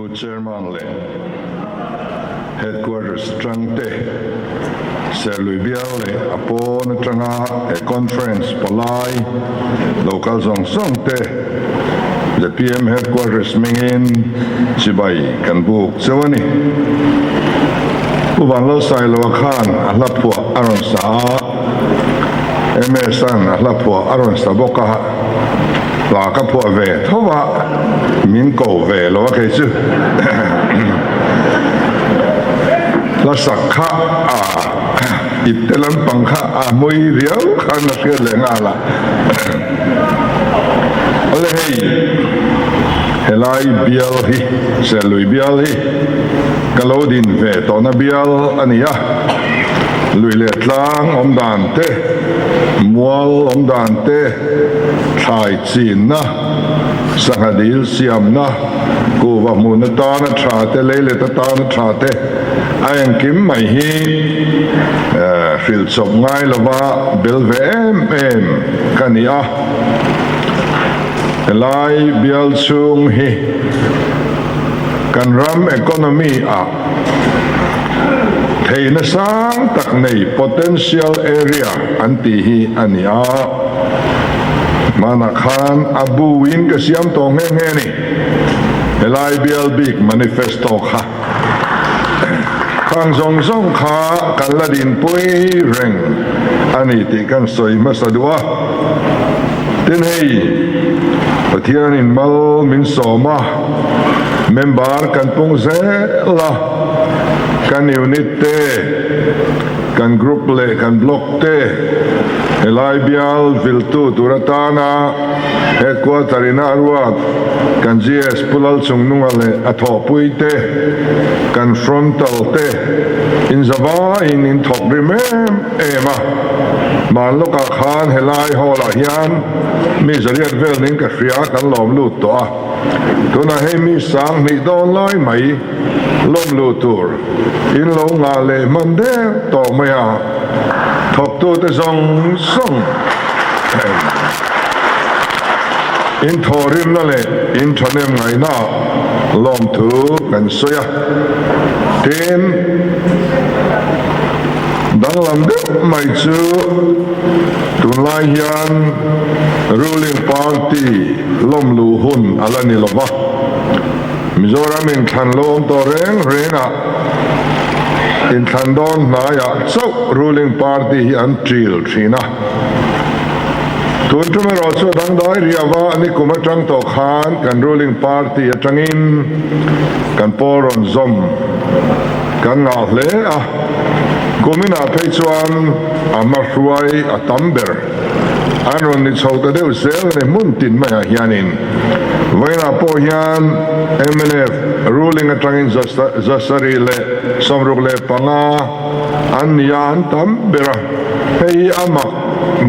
Pu Chairman leh Headquarters atang te, Serlui bial leh a pawn atanga he conference palai lo kal zawng zawng te zpm Headquarters hmingin chibai kan buk cheu a ni. Pu Vanlalsailoa khan a hla phuah a rawn sa a, MS-a'n a hla phuah a rawn sa bawk a, hla ka phuah ve tho a, min ko ve lo a kei chu. Hla sak kha a ipte lampang kha a hmui riau khan a hriat leh nghal a. Awle hei, helai bial hi, Serlui bial hi ka lo din ve tawhna bial a ni a. Lui leh tlang awm dan te, mual awm dan te, thlai chinna, sangha dil siamna, kuhva hmun atana tha te, leilet atana tha te, a engkim mai hi hrilh chawp ngai lova bel ve em em ka ni a. Helai bial chhung hi kan ram economy ah Theihna sang tak nei potential area an tih hi a ni a, hmanah khan a buin ka siam tawh nghe nghe a ni. Helai bial bik manifesto kha khang zawng zawng kha kan la dinpui reng a ni tih kan sawi hmasa duh a. Tin hei, Pathianin mal min sawm a, member kan pung zel a, kan unit te, kan group leh kan block te helai bial viltu tur atana headquarter ina ruat kan GS Pu Lalchungnunga leh a thawhpui te, kan frontal te inzavaiin in thawk rim em em a. Hman lawkah khan helai hall ah hian mi zariat vel ning ka hria kan lawm lut tawh a, tunah hei mi sang hnih dawn lai mai lawm luh tur in lo ngah leh hman der tawh mai a, thawktute zawng zawng in thawhrimna leh in thahnem ngaihna ah lawmthu kan sawi a, tin. Danglam deuh mai chu tunlai hian ruling party lawm luh hun a la ni lova, Mizoram inthlan lo awm tawh reng rengah inthlan dawn hnaiah chauh ruling party hi an ṭil ṭhin a. Tun ṭum erawh chu a dangdai riau a, nikum aṭang tawh khan kan ruling party aṭangin kan pawl rawn zawm. Kan ngah hle a, kuminah phei chuan a hmahruai a tam ber. An rawn ni chho ta deuh zel a ni hmun tin maiah hianin. Vawiinah pawh hian mnf ruling atangin zasarih leh 65 an ni a, an tam ber a. Hei hi a mak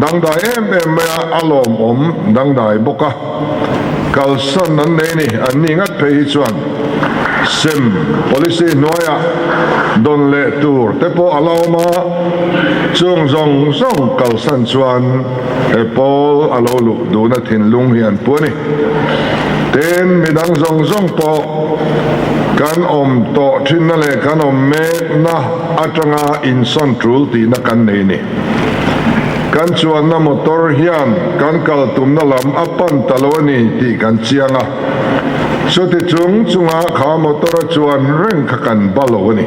dangdai em em mai a, a lawmawm dangdai bawk a. Kalsan an nei ni, an ni ngat phei hi chuan sem policy hnuaiah dawn leh tur te pawh a la awm a, chung zawng zawng kalsan chuan he pawl a lo luh duhna thinlung hi an pu a ni. Tin, midang zawng zawng pawh kan awm tawh thinna leh kan awm mekna atanga insawn tul tihna kan nei ni. Kan chuanna motor hian kan kal tumna lam a pan ta lo a ni tih kan chiang a, chuti chung chunga kha motor a chuan reng kha kan ba lo a ni.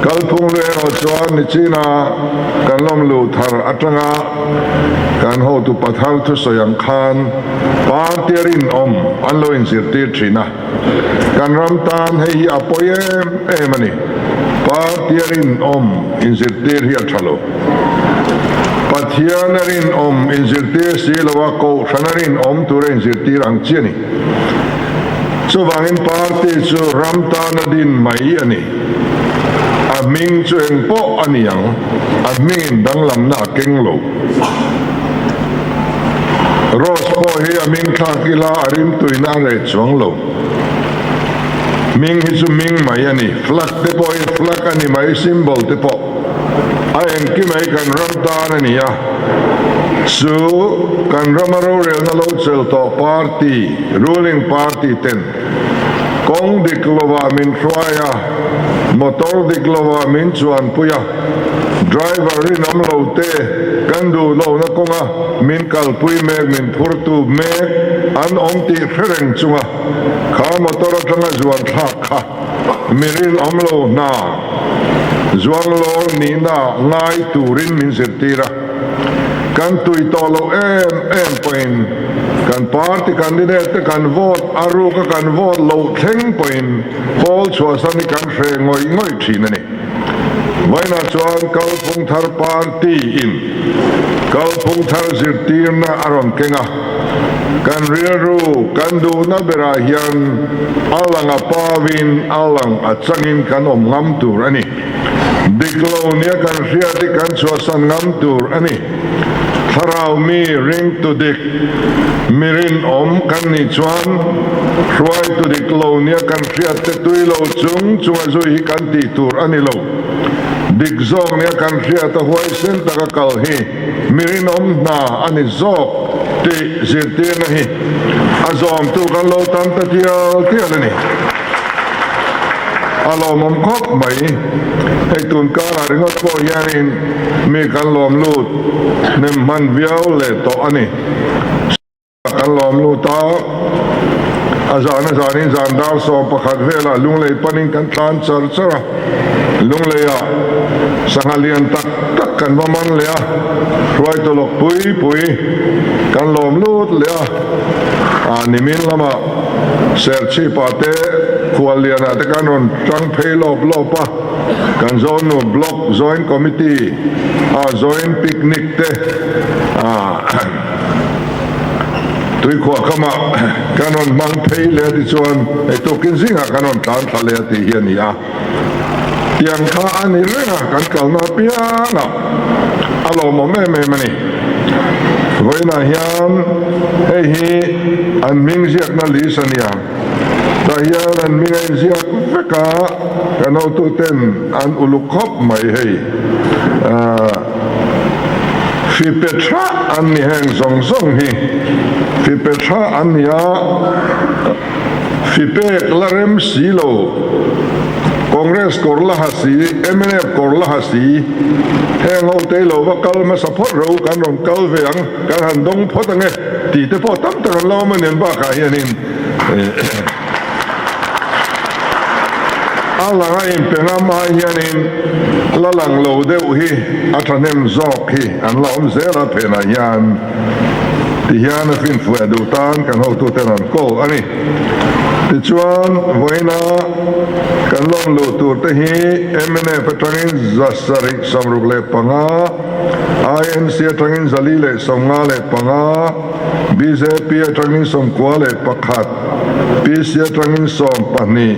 Kalphung lu erawh chuan nichina kan lawm luh thar atanga kan hotu pathar thusawi ang khan party a rinawm an lo inzirtir thin a, kan ram tan hei hi a pawi em em a ni. Party a rinawm inzirtir hi a tha lo. Pathian a rinawm inzirtir si lo a, Kohhran a rinawm tur a inzirtir ang chi a ni. Chuvangin party chu ram tana din mai a ni. A hming chu eng pawh a ni ang, a hmingin danglamna a keng lo. Rose pawh hi a hming thlak ila a rimtuina a reh chuang lo. Hming hi chu hming mai a ni. Flag te pawh hi flag a ni mai, symbol te pawh a engki mai kan ram tan a ni a. Chu kan rama rorelna lo chel tawh party, ruling party ten. Kawng dik lovah min hruai a, motor dik lovah min chuanpui a, driver rinawm lo te kan duh lohna kawnga min kalpui mek min phurtu mek an awm tih hre reng chunga kha motor atanga zuan thlak kha mi rinawm lo hna zuang lawr nihna ngai turin min zirtir a. Kan tui tawh loh em em pawhin kan party candidate te kan vote a ruka kan vote loh thleng pawhin pawl chhuahsan hi kan hre ngawih ngawih thin a ni. Vawiinah chuan Kalphung Thar Party in Kalphung Thar zirtirna a rawn keng a, kan rilru kan duhna berah hian a lang a pawin a lang a changin kan awm ngam tur a ni. Dik lo nia kan hriat hi kan chhuahsan ngam tur a ni. Thlarau mi ringtu dik, mi rinawm kan nih chuan hruaitu dik lo nia kan hriat te tui lo chung chunga zui hi kan tih tur a ni lo. Dik zawk nia kan hriat a huaisen taka kal hi mi rinawm hna a ni zawk tih zirtirna hi a zawmtu kan lo tam ta tial tial a ni. A lawmawm khawp mai. Hei tun karah ringawt pawh hianin mi kan lawm lut hnem hman viau leh tawh a ni. Kan lawm lut a, a zan a zanin zan dar 11 velah Lunglei panin kan tlan char char a, Lungleiah sangha lian tak tak kan va man leh a, hruaitu lawk pui pui kan lawm lut leh a, a nimin lamah Serchhip-ah te Khuallianah te kan rawn tang phei lawp lawp a, kan Zawlnu Block Joint Committee a Joint Picnic te tuikhuah khamah kan rawn hmang phei leh a tichuan hei tukin zingah kan rawn tlan thla leh a tih hi a ni a. Tiang kha a ni reng a, kan kalna apiangah a lawmawm em em a ni. Vawiinah hian hei hi an hming ziakna list a nia, tah hian an hming a inziak vek a, kan hotuten an uluk khawp mai hei. Fipe tha an ni heng zawng zawng hi fipe tha an ni a. Fipek la rem si lo, Congress kawr la ha si, mnf kawr la ha si, heng ho te lo va kal hmasa phawt ro kan rawn kal ve ang, kan han dawng phawt ang e tih te pawh tam tak an lo awm a nen bakah hianin a lang a inpe ngam ai hianin la lang lo deuh hi a thahnem zawk hi an la awm zel a phenah hian. Tihian a finfuah duh tan kan hotuten an call a ni. Tichuan, vawiina kan lawm luh tur te hi mnf atangin 765, INC atangin 455, bjp atangin 91, PC atangin 12,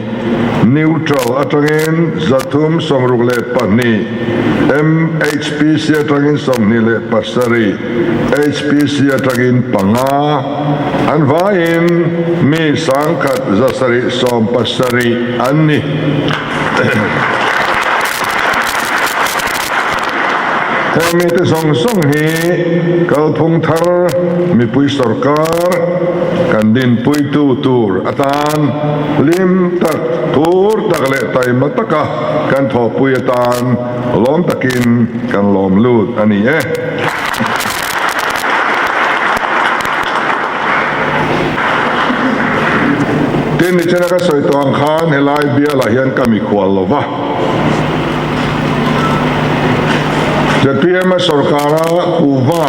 Neutral atangin 362, MHPC atangin 27, HPC atangin panga, an vaiin mi 1770 an ni. Heng mite zawng zawng hi kalphung thar mipui sorkar kan dinpuitu tur atan hlim tak, phur tak leh taima taka kan thawhpui atan lawm takin kan lawm lut a ni e. Tin, nichina ka sawi tawh ang khan helai bialah hian ka mikhual lo va. Zpm-a sorkara kuhva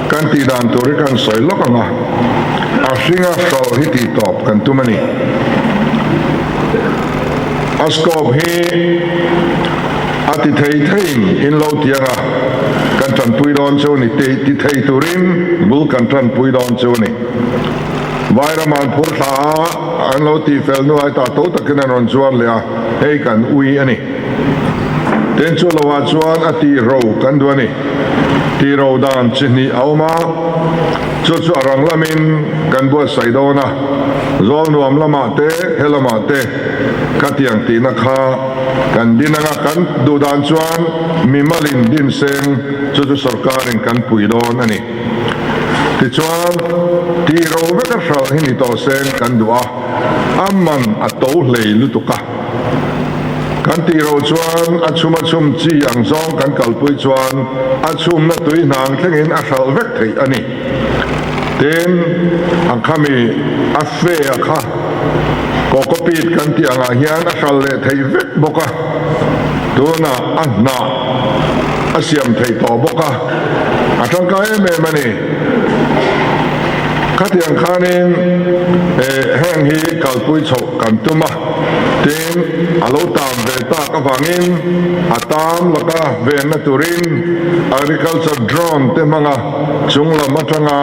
kan tih dan tur hi kan sawi lawk ang a, a hringa hralh hi tih tawp kan tum a ni. A scope hi a ti thei theiin in lo ti ang a, kan tanpui dawn chu a ni, ti thei turin bul kan tanpui dawn chu a ni. Vairam an phur thla a, an lo tih fel hnu ai ta to takin an rawn zuar leh a, hei kan ui a ni. Tin chu lo ah chuan a tih ro kan duh a ni. Tih ro dan chi hnih a awm a, chu chu a rang lamin kan buatsaih dawn a, zawl nuam lamah te, he lamah te khatiang tihna kha kan din anga kan duh dan chuan mimalin din seng chu chu sorkarin kan pui dawn a ni. Tichuan. Tih ro veka hralh hi ni tawh seng kan duh a, a man a to hlei lutuk a. Kan tih ro chuan a chhum a chhum chi ang zawng kan kalpui chuan a chhumna tui hnang thlengin a hralh vek theih a ni. Tin, a khami a fe a kha cocopeat kan tih angah hian a hralh leh theih vek bawk a, tunah a hnah a siam theih tawh bawk a, a tangkai em em a ni. Khatiang khanin heng hi kalpui chhoh kan tum a, tin a lo tam ve tak avangin a tam laka venna turin agriculture drone te hmanga chung lam atanga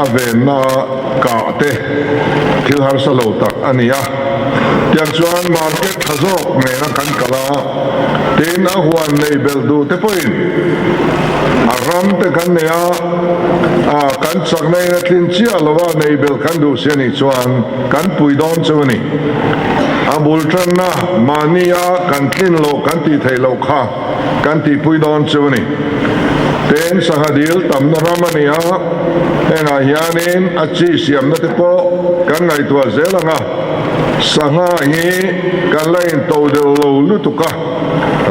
a venna kah te thil harsa lo tak a ni a. Tiang chuan market tha zawk nena kan kal a, tin a huan nei belh duh te pawhin a ram te kan nei a, kan chakna in a tlin chiah lo a, nei belh kan duh si a nih chuan kan pui dawn chu a ni. A bul tanna mahni a kan tlin loh kan tih theih loh kha kan tihpui dawn chu a ni. Tin sangha dil tamna ram a ni a, hengah hianin a chi siamna te pawh kan ngaihtuah zel ang a, sangha hi kan la into deuh lo lutuk a,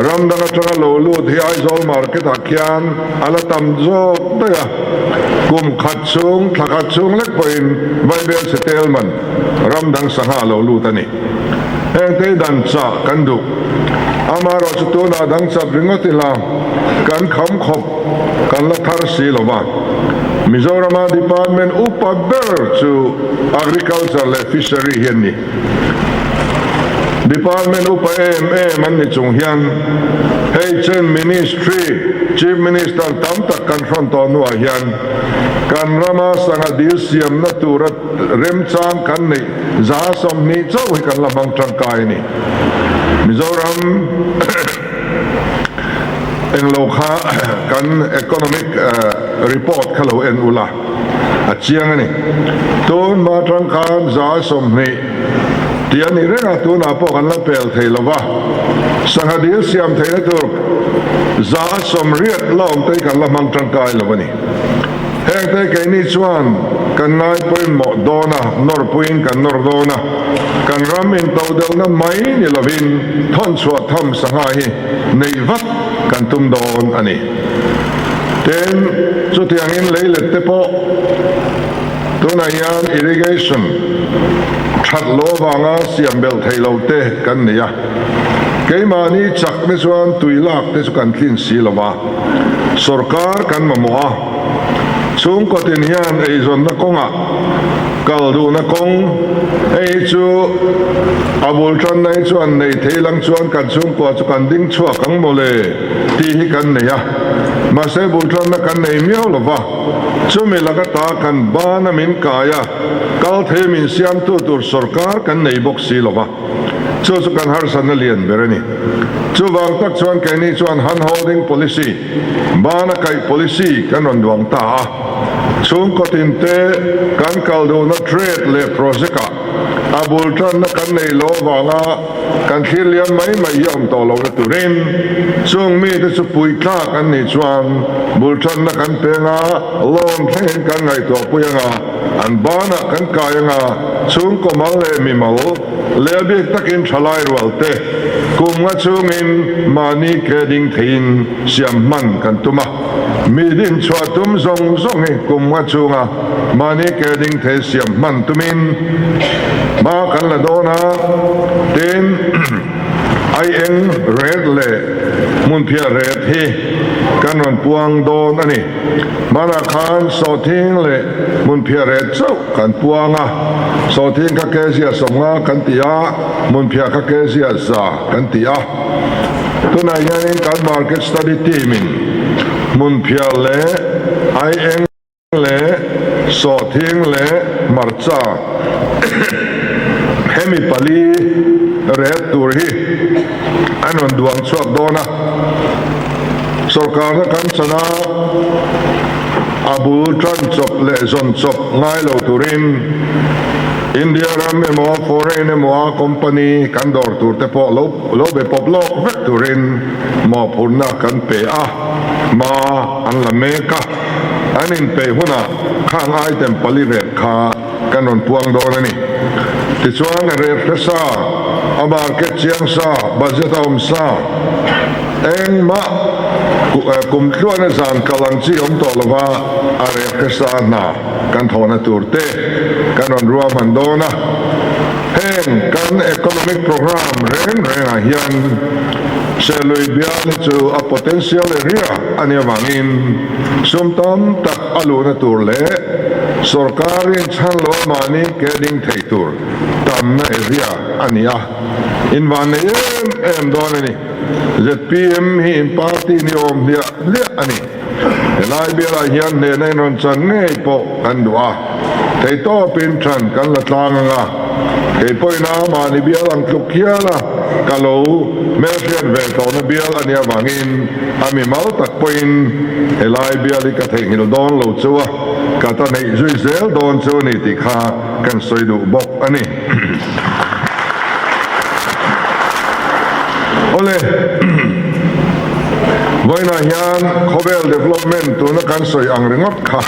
ram dang atanga lo lut hi Aizawl market ah khian a la tam zawk daih a, kum khat chhung, thla khat chhung lek pawhin Vaibel chhe tel man ram dang sangha a lo lut a ni. Hengte hi dan chah kan duh. Amaherawh chu tunah dang chat ringawt ila kan kham khawp kan la thar si lo va. Mizorama department upa ber chu Agriculture leh Fishery hi an ni. Department upa em em an ni chung hian hei chen Ministry, Chief Minister tam tak kan hrawn tawh hnuah hian kan rama sangha dil siamna tura remchang kan neih 20% chauh hi kan la hmang tangkai a ni. Mizoram englo kha kan economic report kha lo en ula a chiang a ni. Tun hma atang khan 20% tih a nih reng a, tunah pawh kan la pel thei lo va, sangha dil siam theihna tur 80% la awm te hi kan la hmang tangkai lo a ni. Hengte keini chuan kan ngaipawimawh dawn a, nawrpuiin kan nawr dawn a, kan ram intodelhna mai ni lovin thawnchhuah tham sangha hi neih vat kan tum dawn a ni. Tin, chutiangin leilet te pawh tunah hian irrigation that loh avanga siam belh theih loh te kan nei a, keimahni chak te chuan tui lak te chu kan tlin si lo va. Sorkar kan mamawh a, chhungkaw tin hian eizawnna kawngah kal duhna kawng hei hi chu a bul tanna hi chuan nei thei lang chuan kan chhungkua chu kan ding chhuak ang mawle tih hi kan nei a, mahse bul tanna kan nei miau lo va, chumi laka ta kan bana min kai a, kal thei min siamtu tur sorkar kan nei bawk si lo va. Chu chu kan harsatna lian ber a ni. Chuvang tak chuan keini chuan hand holding policy, bana kaih policy kan rawn duang ta a. Chhungkaw tinte kan kal duhna trade leh project ah a bul tanna kan nei lo avanga kan thlir liam mai mai hi a awm tawh lohna turin chung mite chu puitlak an nih chuan bul tanna kan peng a, loan thlengin kan ngaihtuah pui anga an banah kan kai anga chhungkaw mal leh mimal leh a bik takin thalai rual te kum nga chungin mahni ke ding theiin siam hman kan tum a, mi din chhuah tum zawng zawng hi kum nga chunga mahni ke ding thei siam hman tumin hma kan la dawn a, tin aieng ret leh hmunphiah ret hi kan rawn puang dawn a ni. Hmanah khan sawhthing leh hmunphiah ret chauh kan puang a, sawhthing kha kezia 50 kan ti a, hmunphiah kha kezia 100 kan ti a. Tunah hianin kan market study team in hmunphiah leh aieng leh sawhthing leh hmarcha hemi pali ret tur hi an rawn duang chhuak dawn a. Sorkarna kan chan a, a bul tan chawp leh zawn chawp ngai lo turin India ram emaw foreign emaw a company kan dawr tur te pawh lo lo be pawp lawk vek turin mawhphurhna kan pe a, hma an la mek a. An inpeih hunah khang item pali rep kha kan rawn puang dawn a ni. Tichuan, rep hre sa, a market chiang sa, budget a awm sa, engmah kum tluana zan kal ang chi awm tawh lova a rep hre sa hna kan thawhna tur te kan rawn ruahman dawn a. Heng kan economic programme reng rengah hian Serlui bial hi chu a potential area a nih avangin sum tam tak a luhna tur leh sorkarin chhan lo a mahni ke ding thei tur tamna area a ni a, invan nei em em dawn a ni. Zpm hi in party ni awm hliah hliah a ni. Helai bialah hian hnehna in rawn chan ngei pawh kan duh a, theitawpin than kan la tlang ang a, kei pawhin a mahni bial ang tluk hial a ka lo hmelhriat ve tawhna bial a nih avangin a mimal tak pawhin helai bial hi ka theihnghilh dawn lo chu a, ka ta neih zui zel dawn chu a ni tih kha kan sawi duh bawk a ni. Awle, vawiinah hian khawvel development tuna kan sawi ang ringawt kha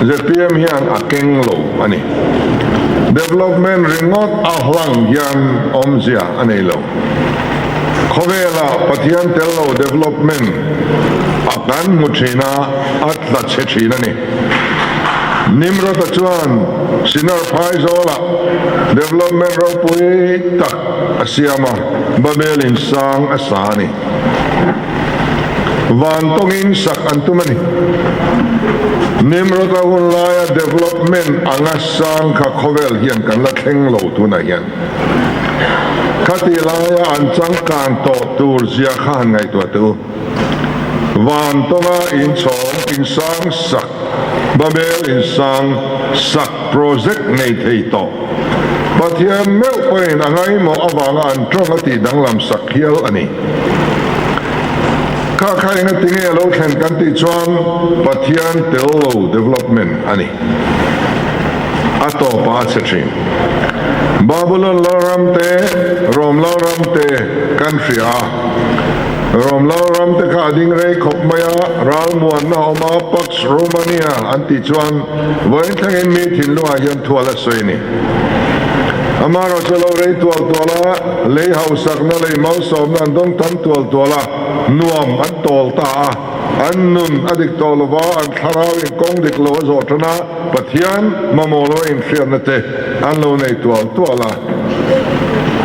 zpm hian a keng lo a ni. Development ringawt a hlang hian awmzia a nei lo. Khawvelah Pathian tel lo development a kan hmu thin a, a tla chhe thin a ni. Nimrod-a chuan Sinar phaizawlah development ropui tak a siam a, Babel in sang a sa a ni. Van tawngin sak an tum a ni. Nimrod-a hun laia development anga sang kha khawvel hian kan la thleng lo tunah hian. Khati laia an changkan tawh tur zia kha han ngaihtuah teh u. Van tawnga inchhawng insang sak, Babel insang sak project nei thei tawh. Pathian meuh pawhin a ngaimawh avanga an tawng a tih danglam sak hial a ni. Kha kha enga tinge a lo thlen kan tih chuan Pathian tel lo development a ni. A tawpah a chhe thin. Babulon Lalram te, Rom Lalram te kan hria a. Rom Lalram te kha a ding rei khawp mai a, ralmuanna a awm a, Pax Romania an tih chuan vawiin thlengin mi thinlungah hian thual a sawi a ni. Amaherawhchu lo rei tual tual a, lei hausakna, lei malsawmna an dawng tam tual tual a, nuam an tawl ta a, an nun a dik tawh lova, an thlarau in kawng dik lo a zawh tan a, Pathian mamawh lo inhriatna te an lo nei tual tual a.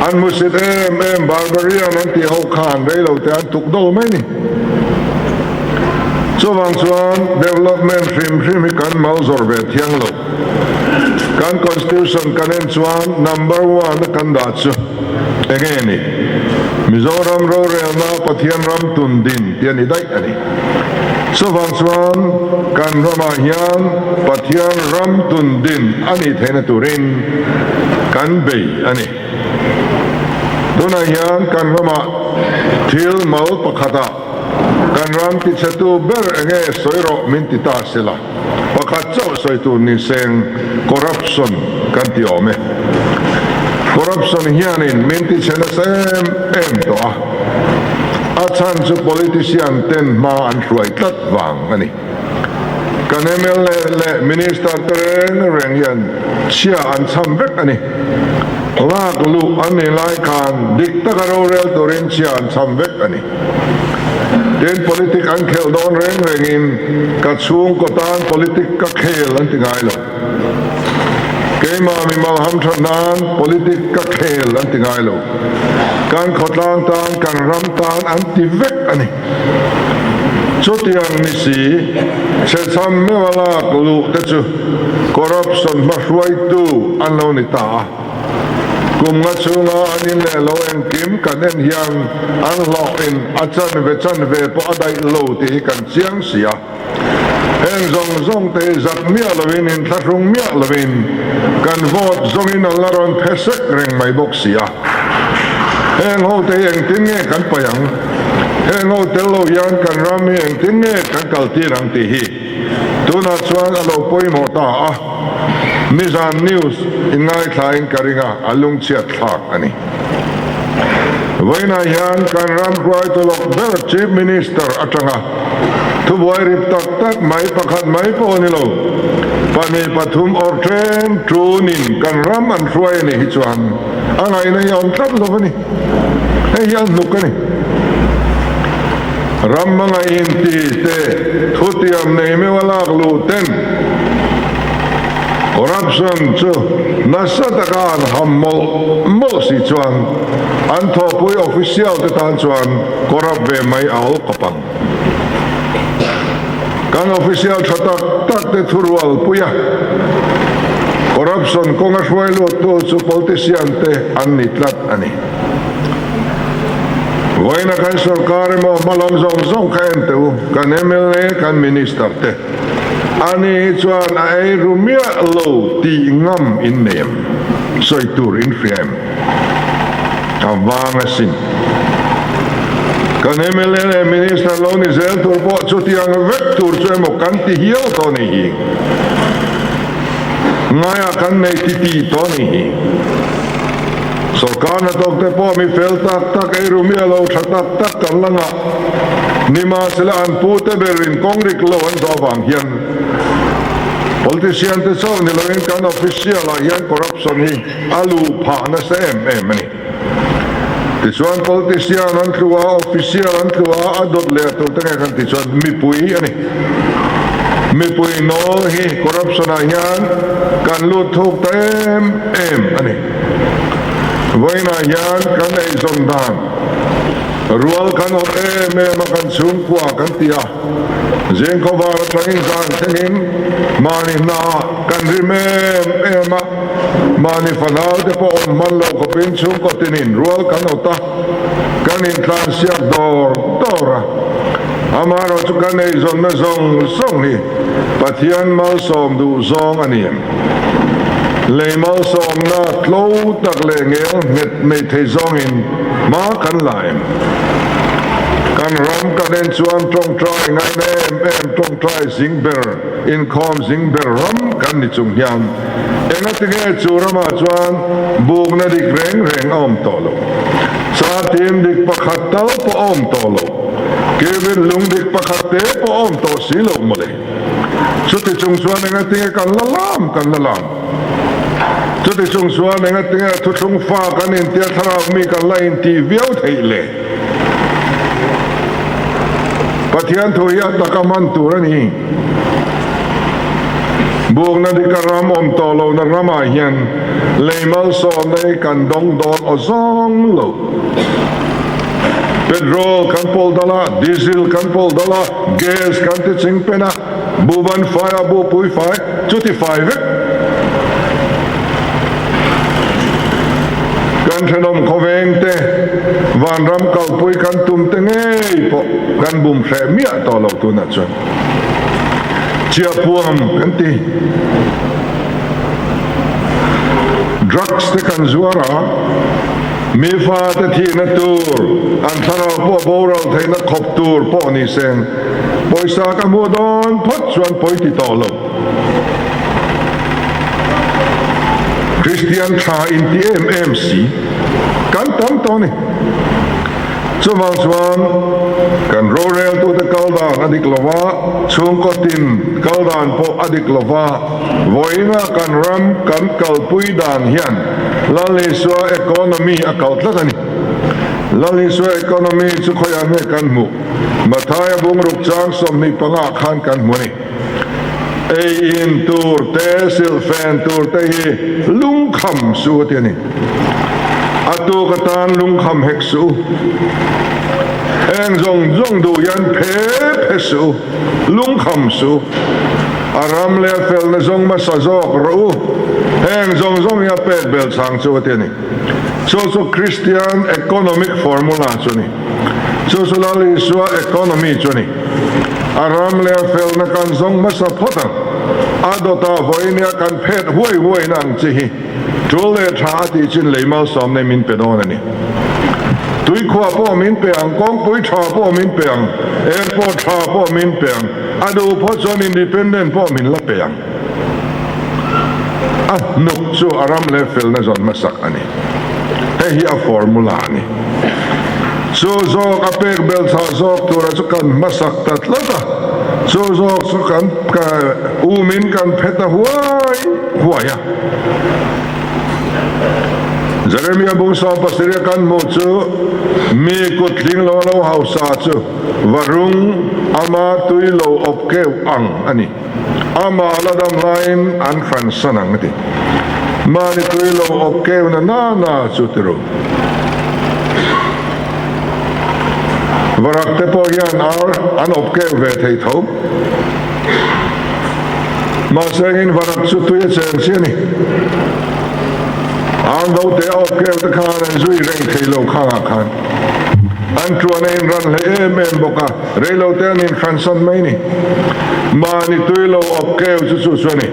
An hmusit em em barbarian an tih ho khan reilo te an tuk do mai ni. Chuvang chuan development hrim hrim hi kan mal zawr ve thiang lo. Kan constitution kan en chuan number one a kan dah chu enge ni? Mizoram rorelna Pathian ram tun din tih a ni daih a ni. Chuvang chuan kan ramah hian Pathian ram tun din a nih theihna turin kan bei a ni. Tunah hian kan ramah thil mal pakhatah kan ram tichhetu ber enge sawi rawh min ti ta sela, pakhat chauh sawi tur ni seng corruption kan ti awm e. Corruption hianin min tichhe nasa em em tawh a, a chhan chu politician ten hma an hruai tlat vang a ni. Kan mla leh minister te reng reng hian chhia an chham vek a ni. Lak luh an nih lai khan dik taka rorel turin chhia an chham vek a ni. Tin, politic an khelh dawn reng rengin ka chhungkaw tan politic ka khel an ti ngai lo. Keimah mimal hamthat nan politic ka khel an ti ngai lo. Kan khawtlang tan, kan ram tan an ti vek a ni. Chutiang ni si, chhechham meuha lak luh te chu corruption hmahruaitu an lo ni ta a. Kum nga chhunga an in leh lo engkim kan en hian an hlawh in a chanve chanve pawh a daih lo tih hi kan chiang si a. Heng zawng zawng te hi zak miah lovin inthlahrung miah lovin kan vote zawngin an la rawn phe sek reng mai bawk si a. Heng ho te hi engtin nge kan paih ang? Heng ho tel lo hian kan ram hi engtin nge kan kaltir ang tih hi tunah chuan a lo pawimawh ta a. Nizan news in ngaithlain ka ring a, a lungchhiat thlak a ni. Vawiinah hian kan ram hruaitu lawk ber Chief Minister atanga. Thubuai rip tak tak mai pakhat mai pawh a ni lo. Pahnih pathum awrh ṭen ṭunin kan ram an hruai a nih hi chuan a ngaihna hi a awm tlat lo a ni. Hei hi a hnuk a ni. Ram hmangaih inti te thutiam nei meuh a lak luh ten corruption chu nasa taka an ham mawlh mawlh si chuan an thawhpui official te tan chuan corrupt ve mai a awl khawp ang. Kan official tha tak tak te thurual pui a, corruption kawnga hruai lut tu chu politician te an ni tlat a ni. Vawiina kan sorkar emaw hmalam zawng zawng kha en teh u, kan mla, kan minister te ani hi chuan a ei ru miah lo tih ngam in nei em? Sawi tur in hria em? A vang asin. Kan mla leh minister lo ni zel tur pawh chutiang vek tur chu emaw kan ti hial tawh ni hi. Ngaiah kan nei ti tih tawh ni hi. Sorkar hnathawk te pawh mi fel tak tak ei ru miah lo tha tak tak kan la ngah. Nimahsela an pu te berin kawng rik lo an zawh avang hian politician te chauh ni loin kan official ah hian corruption hi a luh phah nasa em em a ni. Tichuan politician an tlu a, official an tlu a, a dawt leh tur te nge kan tih chuan mipui a ni. Mipui nawl hi corruption ah hian kan lut thuk ta em em a ni. Vawiinah hian kan eizawn dan rual kan awrh em em a, kan chhungkua kan ti a, zingkhawvar atangin zan thlengin mahni hnaah kan rim em em a, mahni fanau te pawh awm hman loh khawpin chhungkaw tinin rual kan awt a, kan intlansiak dawr dawr a. Amaherawhchu kan eizawnna zawng zawng hi Pathian malsawm duh zawng a ni em? Lei malsawmna tlo tak leh ngel nghet nei thei zawngin hma kan la em? Kan ram kan en chuan tawngtai ngaina em em tawngtai zing ber inkhawm zing ber ram kan ni chung hian engatinge chu ramah chuan bukna dik reng reng a awm tawh lo? Chatim dik pakhat tal pawh a awm tawh lo. Kevin lung dik pakhat te pawh a awm tawh si lo mawle. Chuti chung chuan engatinge kan la lam kan la lam? Chuti chung chuan engatinge thuthlung fa kan intia thlarau mi kan la intih viau theih le? Pathian thu hi a taka hman tur a ni. Bukna dika ram awm tawh lohna ramah hian lei malsawmna hi kan dawng dawn aw zawng lo. Petrol kan pawlh dal a, diesel kan pawlh dal a, gas kan ti ching pen a, buban fai a, bupui fai, chuti fai vek. Kan thenawm khawveng te, vanram kalpui kan tum te ngei pawh kan bum hreh miah tawh lo tunah chuan. Chiahpuam kan ti. Drugs te kan zuar a. Mi fate thihna tur, an thlarau pawh boral theihna khawp tur pawh ni seng, pawisa ka hmuh dawn phawt chuan pawi ti tawh lo. Kristian tha inti em em si kan tam tawh a ni. Chuvang chuan kan roreltute kal dan a dik lo va, chhungkaw tin kal dan pawh a dik lo va, vawiinga kan ram kan kalpui dan hian Lal Isua economy a kal tlat a ni. Lal Isua economy chu khawiah nge kan hmuh? Mathaia bungruk chang 25 ah khan kan hmu a ni. Ei in tur te, silhfen tur te hi lungkham suh a ti a ni. A tuk atan lungkham hek suh u. Heng zawng zawng duh hian phe phe suh u, lungkham suh u. A ram leh a felna zawng hmasa zawk rawh u. Heng zawng zawng hi a pek bel chang chu a ti a ni. Chu chu Kristian economic formula chu a ni. Chu chu Lal Isua economy chu a ni. A ram leh a felna kan zawng hmasa phawt ang. A dawtah vawinia kan phet huai huaina ang chi hi tul leh tha a tih chin lei malsawm nei min pe dawn a ni. Tuikhuah pawh min pe ang, kawngpui tha pawh min pe ang, airport tha pawh min pe ang, a duh phawt chuan independent pawh min la pe ang. A hnuk chu a ram leh felna zawn hmasak a ni. Hei hi a formula a ni. Chu zawk a pek belchhah zawk tura chu kan hmasak ta tlat a, chu zawk chu kan umin kan phe ta huai huai a. Jeremia bung 70 a kan hmuh chu mi kut tling lo a lo hausa chu varung ama tui lo awp keuh ang a ni. Amah la dam laiin an hransan ang a ti. Mahni tui lo awp keuh na na na chu ti ru. Varak te pawh hian ar an awp keuh ve thei tho. Mahse engin varak chu tui a cheng chi a ni. Ar note a awp keuh te khan an zui reng thei lo khangah khan an tuan a inran hle em em bawk a, reilo te an inhransan mai ni. Mahni tui lo awp keuh chu chu chu a ni.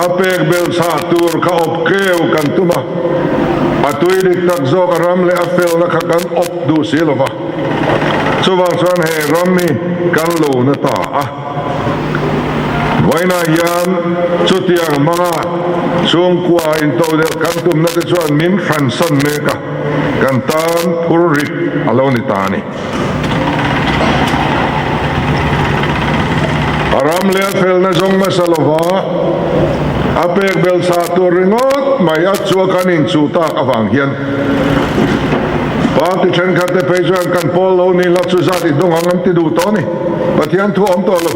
A pek belh chhah tur kha awp keuh kan tum a, a tui dik tak zawk a ram leh a felna kha kan awp duh si lo va. Chuvang chuan he ram hi kan lo na ta a. Vawiinah hian chutiang hmanga chhungkua intodelh kan tumna te chuan min hransan mek a, kan tan phur rit a lo ni ta a ni. A ram leh a felna zawng hmasa lova a pek belhchhah tur ringawt mai a chu a kan inchuh tak avang hian Party thenkhat te phei chuan kan pawl lo ni hla chu zat i dawng ang an ti duh tawh a ni. Pathian thu a awm tawh lo.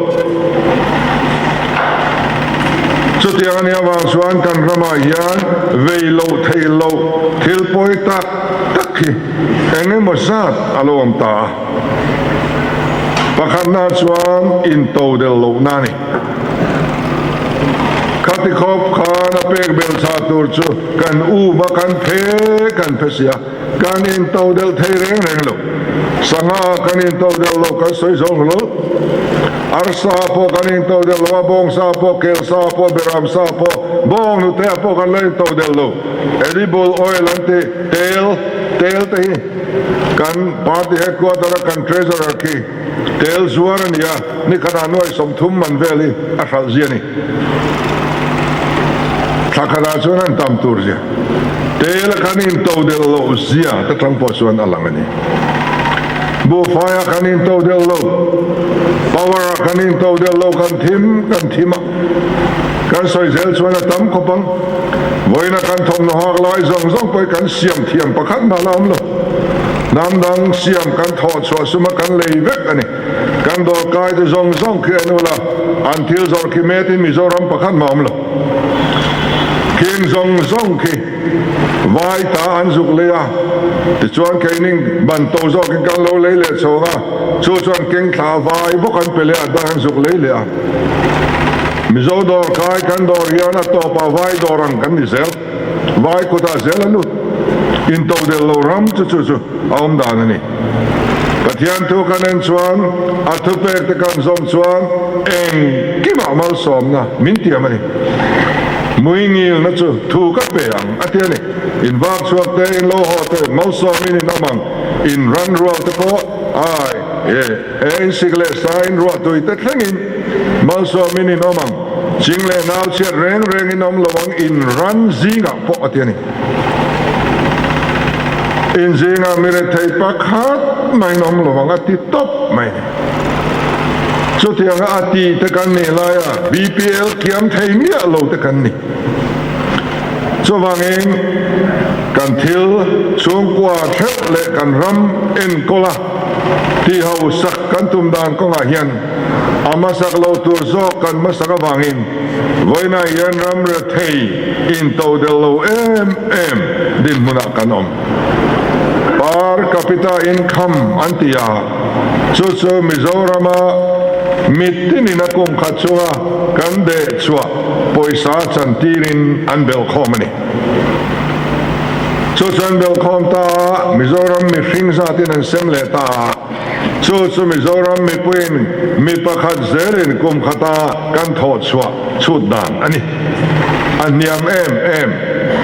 Chutiang a nih avang chuan kan ramah hian vei loh theih loh thil pawi tak tak hi eng emaw zat a lo awm ta a. Pakhatna chuan intodel lohna a ni. Khati khawp khan a pek belh chhah tur chu kan um a, kan phe kan phe si a, kan intodelh thei reng reng lo. Sangha kan intodelh lo kan sawi zo hlawlh. Arsa pawh kan intodelh lo a, bawngsa pawh, kelsa pawh, beramsa pawh, bawnghnute pawh kan la intodelh lo. Edible oil an ti, tel, tel te hi kan party headquarter a kan treasurer khi Tel zuar a ni a, nikhatah nuai 30 man vel hi a hralh zia a ni. Thla khatah chuan an tam tur zia, tel a kan into delh loh zia te tang pawh chuan a lang a ni. Buhfaiah kan into delh lo, power ah kan into delh lo, kan thim kan thim a, kan sawi zel chuan a tam khawp ang. Vawiina kan thawmhnaw hak lai zawng zawng pawh hi kan siam thiam pakhat mah la awm lo. Hnam dang siam kan thawh chhuah suma kan lei vek a ni. Kan dawrkai te zawng zawng khi an ul a, an thil zawrh khi metin Mizoram pakhat mah awm lo. Khing zawng zawng khi vai ta an zuk lei a, tichuan keining ban to zawkin kan lo lei leh chhawng a, chu chuan keng thla vai bawk an pe leh a, dang an zuk lei leh a. Mizo dawrkai kan dawr hian a tawpah vai dawr ang kan ni zel. Vai kutah zel a lut. Intodelh lo ram chu chu chu a awm dan a ni. Pathian thu kan en chuan, a thupek te kan zawm chuan engkimah malsawmna min tiam a ni. Mui ngilna chu thu ka pe ang a ti a ni. In vak chhuak te, in lo haw te, malsawmin in awm ang, in ran rual te pawh ai e e in sik leh sa in ruah tui te thlengin malsawmin in awm ang. Ching leh nau chhiat reng rengin awm lo ang in ran zingah pawh a ti a ni. In zingah mi rethei pakhat mahin awm lo ang a ti tawp mai a ni. Chutianga a ti te kan nih laia BPL kiam thei miah lo te kan ni. Chuvangin kan thil chhungkua theuh leh kan ram enkawl a tihausak kan tum dan kawngah hian A hmasak lo tur zawk kan hmasak avangin vawiinah hian ram rethei intodelh lo em em dinhmunah kan awm. Per capita income an ti a, chu chu Mizorama mitinin a kum khat chunga kan deh chhuah pawisa chantirin an belhkhawm a ni. Chu chu an belhkhawm ta a, Mizoram mihring zatin an sem leh ta a. Chu chu Mizoram mipuiin mi pakhat zelin kum khata kan thawh chhuah chhut dan a ni. A hniam em em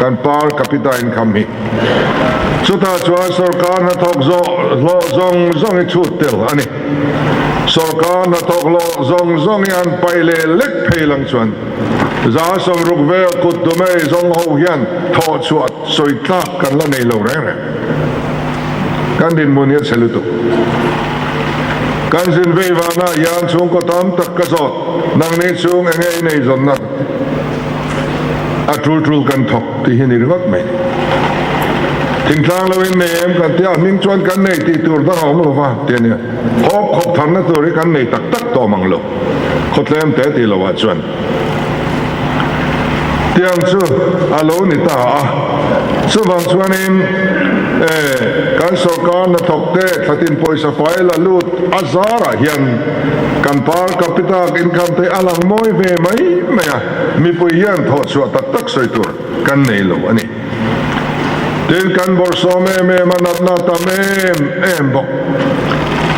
kan per capita income hi. Chutah chuan sorkar hnathawk zawh hlawh zawng zawng hi chhut tel a ni. Sorkar hnathawk hlawh zawng zawng hi an paih leh lek phei lang chuan 60% vel kut tumei zawng ho hian thawh chhuah sawi tlak kan la nei lo reng reng. Kan dinhmun hi a chhe lutuk. Kan zin vei vanah hian chhungkaw tam tak ka zawt, nangni chung enge i nei zawnna a tul tul kan thawk tih hi ni ringawt mai. Thingtlang lo in nei em kan tia, hming chuan kan nei tih tur dang a awm lo va ti a nia. Hawp khawp tharna tur hi kan nei tak tak tawh mang lo, khawtlem te tih loah chuan. Tiang chu a lo ni ta a, chuvang chuanin e kan sorkar hnathawk te thlatin pawisa fai la lut a zarah hian kan per capita income te a lang mawi ve mai mai a, mipui hian thawhchhuah tak tak sawi tur kan nei lo a ni. Tin, kan bawrhsawm em em a natna tam em em bawk.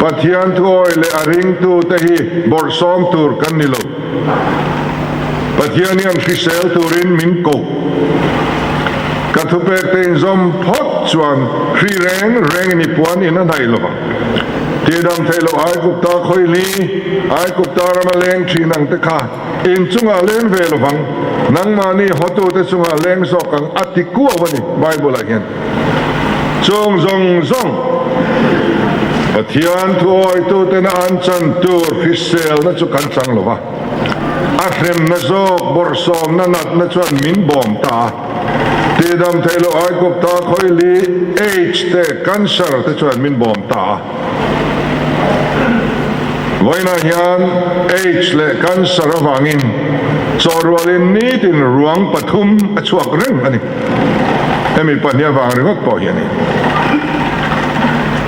Pathian thuawi leh a ringtute hi bawrhsawm tur kan ni lo. Pathian hian hrisel turin min ko. Ka thupekte inzawm phawt chuan hri reng rengin i puan in a hnaih lovang. Tihdam theih loh Aigupta khawihli, Aigupta rama leng thin ang te kha in chungah leng ve lovang, nangmahni hawtute chungah leng zawk ang a ti kuau a ni Bible-ah hian. Chung zawng zawng Pathian thuawitutena an chan tur hriselna chu kan chang lo va, a hremna zawk bawrhsawmna natna chuan min bawm ta a. Tihdam theih loh Aigupta khawili, AIDS te, cancer te chuan min bawm ta a. Vawiinah hian AIDS leh cancer avangin chawhrualin nitin ruang pathum a chhuak reng a ni. Hemi pahnih avang ringawt pawh hi a ni.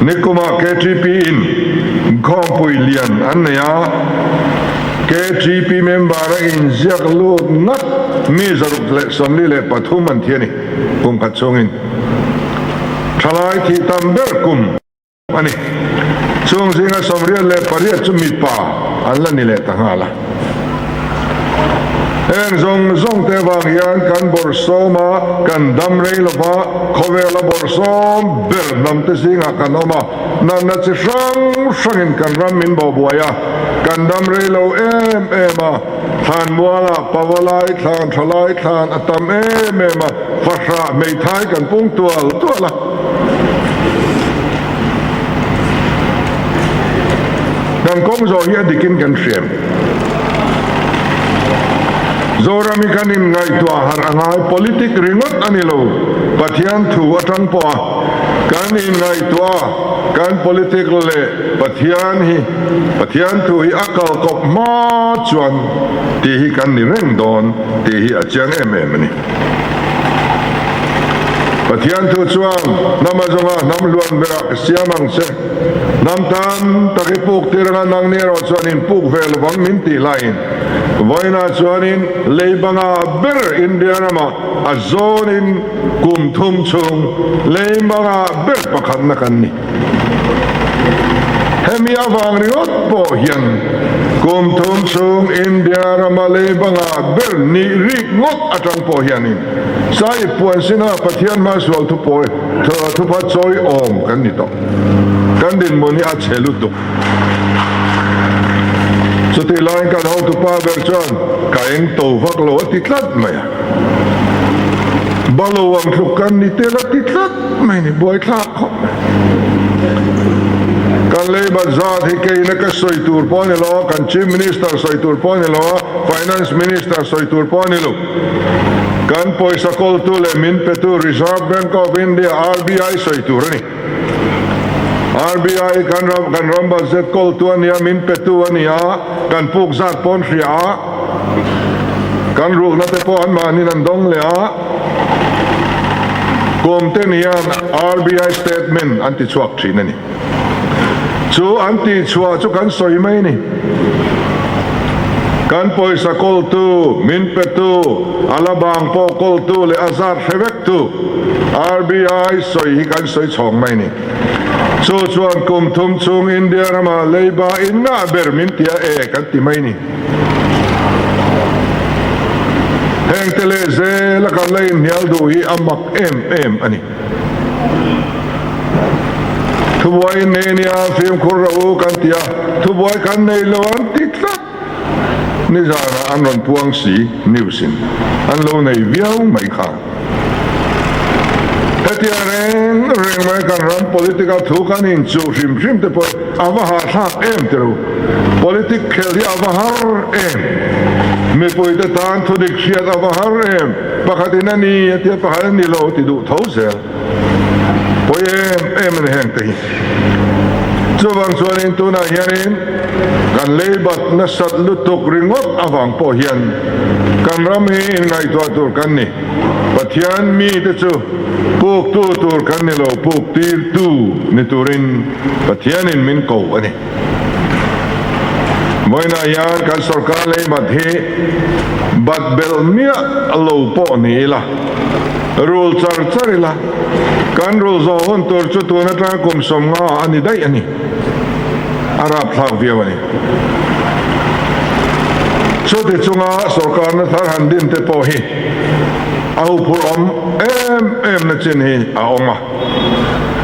Nikumah KTP in khawmpui lian an nei a, KTP member a inziak lut ngat mi 143 an thi a ni kum khat chhungin. Thalai thih tam ber kum. A ni. Chung zinga 88 chu mipa an la ni leh ta nghal a. Heng zawng zawng te vang hian kan bawrhsawm a, kan dam rei lo va, khawvela bawrhsawm ber hnam te zingah kan awm a, natna chi hrang hrangin kan ram min bawhbuai a, kan dam rei lo em em a, thlanmualah pavalai thlan, thalai thlan a tam em em a, Fahrah hmeithai kan pung tual tual a. Kan kawng zawh hi a dikin kan hriam. Zoram hi kan inngaihtuah harh a ngai, politic ringawt a ni lo, Pathian thu atang pawh a kan inngaihtuah a, kan politic leh Pathian hi, Pathian thu hi a kalkawp hma chuan tih hi kan ni reng dawn tih hi a chiang em em a ni. Pathian thu chuan, Hnam a zawnga hnam hluan berah ka siam ang che. Hnam tam tak i puk tir anga nangni erawh chuan in puk ve lovang min tih laiin vawiinah chuanin lei banga ber India ramah a zawnin kum thum chhung lei banga ber pakhatna kan ni. Hemi avang ringawt pawh hian kum thum chhung India rama lei banga ber nih rik ngawt atang pawh hianin Sahib puan sinah Pathian hmasual thupawi thupha chawi awm kan ni tawh. Kan dinhmun hi a chhe lutuk. Chutih laiin kan hotupa ber chuan ka eng to vak lo a ti tlat mai a. Balo ang tluk kan ni tel a ti tlat mai ni, buaithlak khawp mai. Kan leibat zat hi keina ka sawi tur pawh a ni lo a, kan Chief Minister sawi tur pawh a ni lo a, Finance Minister sawi tur pawh a ni lo. Kan pawisa kawltu leh min petu Reserve Bank of India, RBI, sawi tur a ni. RBI kan ram kan ram budget kawltu a nia, min petu a ni a, kan puk zat pawh an hria a, kan rulhna te pawh anmahniin an dawng leh a, kum ten hian RBI statement an ti chhuak thin a ni. Chu an tih chhuah chu kan sawi mai a ni. Kan pawisa kawltu, min petu, a la bang pawh kawltu leh a zat hre vektu RBI sawi hi kan sawi chhawng mai a ni. Chu chuan kum thum chhung India rama leiba in ngah ber min tia e kan ti mai a ni. Heng te leh zela kan la inhnial duh hi a mak em em a ni. Thubuai in nei nia fimkhur rawh u kan ti a, thubuai kan nei lo an ti tlat. Nizanah an rawn puang si news in an lo nei viau mai kha. Hetiang reng reng mai kan ram politic a thu kan inchuh hrim hrim te pawh a va hahthlak em ti ro. Politic khel hi a va har em. Mipuite tan thudik hriat a va har em. Pakhatin a ni a tia pakhat a ni lo ti duh tho zel. Pawi em em a ni heng te hi. Chuvang chuanin tunah hianin kan leibat nasat lutuk ringawt avang pawh hian kan ram hi inngaihtuah tur kan ni. Pathian mite chu puktu tur kan ni lo, puk tirtu ni turin Pathianin min ko a ni. Vawiinah hian kan sorkar leibat hi bat belh miah lo pawh ni ila, rul char char ila, kan rul zawh hun tur chu tun atanga kum 50 a ni daih a ni. A rapthlak viau a ni. Chuti chunga sorkarna thar han din te pawh hi a huphurh awm em em na chin hi a awm a.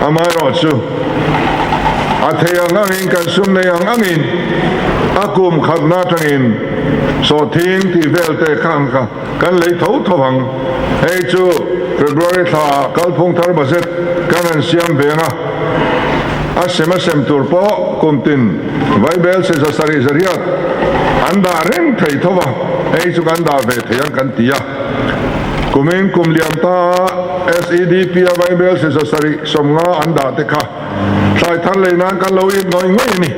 Amaherawhchu, a thei ang angin kan sum nei ang angin a kum khatna atangin sawhthing tih vel te kha ang kha kan lei tho tho ang. Hei chu February thla ah kalphung thar budget kan han siam veng a, a sem a sem tur pawh kum tin vaibel se 700 zariat an dah reng thei tho va, hei chu kan dah ve thei ang kan ti a. Kumin kum liam ta a SEDP a vaibel se 750 an dah te kha thlai thar lei nan kan lo it ngawih ngawih a ni.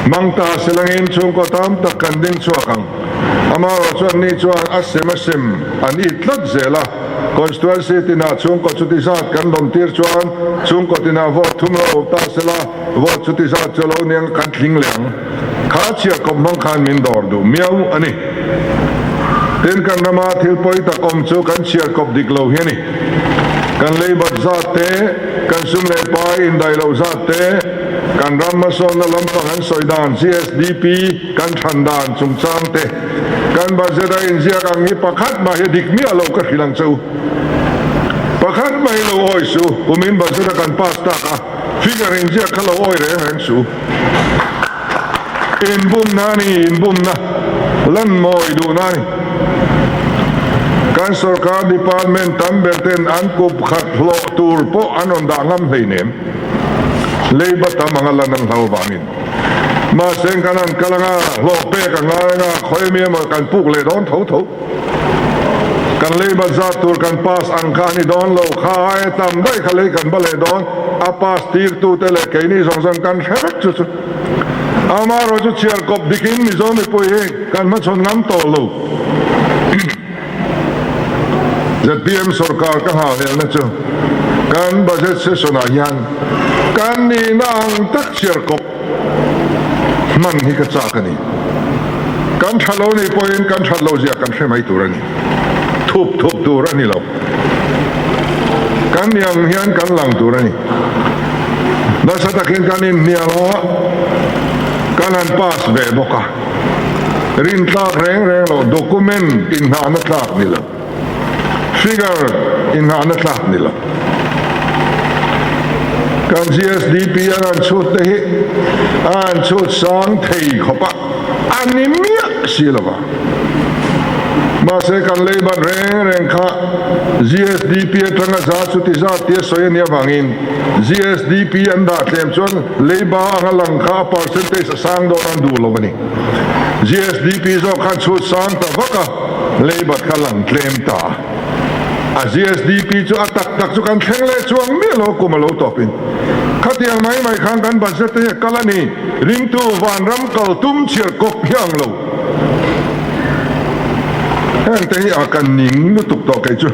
Mang ta silangin chhungkaw tam tak kan ding chhuak ang. Amaherawh chuan ni chuan a sem a sem an it tlat zel a, constituency tinah chhungkaw chuti zat kan rawn tir chuan chhungkaw tinah vote thum lo ta sela vote chuti zat chu lo nia kan tling leh ang. Kha chhiar kawp hmang khan min dawr duh miau a ni. Tin kan rama thil pawi tak awm chu kan chhiar kawp dik lo hi a ni. Kan leibat zat te, kan sum leh pai indaih loh zat te, kan ram hmasawnna lampang an sawi dan GSDP kan than dan chungchang te, kan budget a inziak ang hi pakhat mah hi a dik miah lo ka hrilh ang che u. Pakhat mah hi lo awi suh, kumin budget a kan pass tak a, figure inziak kha lo awi reng reng suh. Inbumna a ni, inbumna lan mawi duhna a ni. Kan sorkar department tam ber ten an kup khat hlawh tur pawh an rawn dah ngam hleinem. Leiba tam anga lan an hlau vangin. Mahse kan han kal anga hlawh pek a ngai anga khawi emi emaw kan puk leh dawn tho tho. Kan leiba zat tur kan pass ang kha a ni dawn lo, kha aia tam daih kha lei kan va leh dawn, a pass tirtute leh keini zawng zawng kan hre vek chu chu. Amaherawhchu chhiar kawp dikin Mizo mipui hi kan hmachhawn ngam tawh lo. Zpm sorkar ka nghahhlelna chu kan budget session ah hian kan nihna ang tak chhiar kawp hman hi ka chak a ni. Kan tha lo nih pawhin kan that lo zia kan hre mai tur a ni. Thup thup tur a ni lo. Kan ni ang hian kan lang tur a ni. Nasa takin kan inhnial a, kan han pass ve bawk a. Rintlak reng reng lo, document inhnahna tlak ni lo, figure inhnahna tlak ni lo. Kan GSDP an han chhut te hi a han chhut sang thei khawp a, a ni miah si lo va. Mahse kan leibat reng reng kha GSDP atanga za chuti zat tia sawi a nih avangin GSDP an dah tlem chuan leiba anga lang kha a percentage a sang dawn an duh lo a ni. GSDP zawk khan chhut sang ta vak a, leibat kha lang tlem ta a. A GSDP chu a tak tak chu kan thleng leh chuang miah lo kum a lo tawpin. Khatiang mai mai khan kan budget te hi a kal a ni. Ringtu vanram kal tum chhiar kawp hi ang lo. Heng te hi a kan ning lutuk tawh kei chu.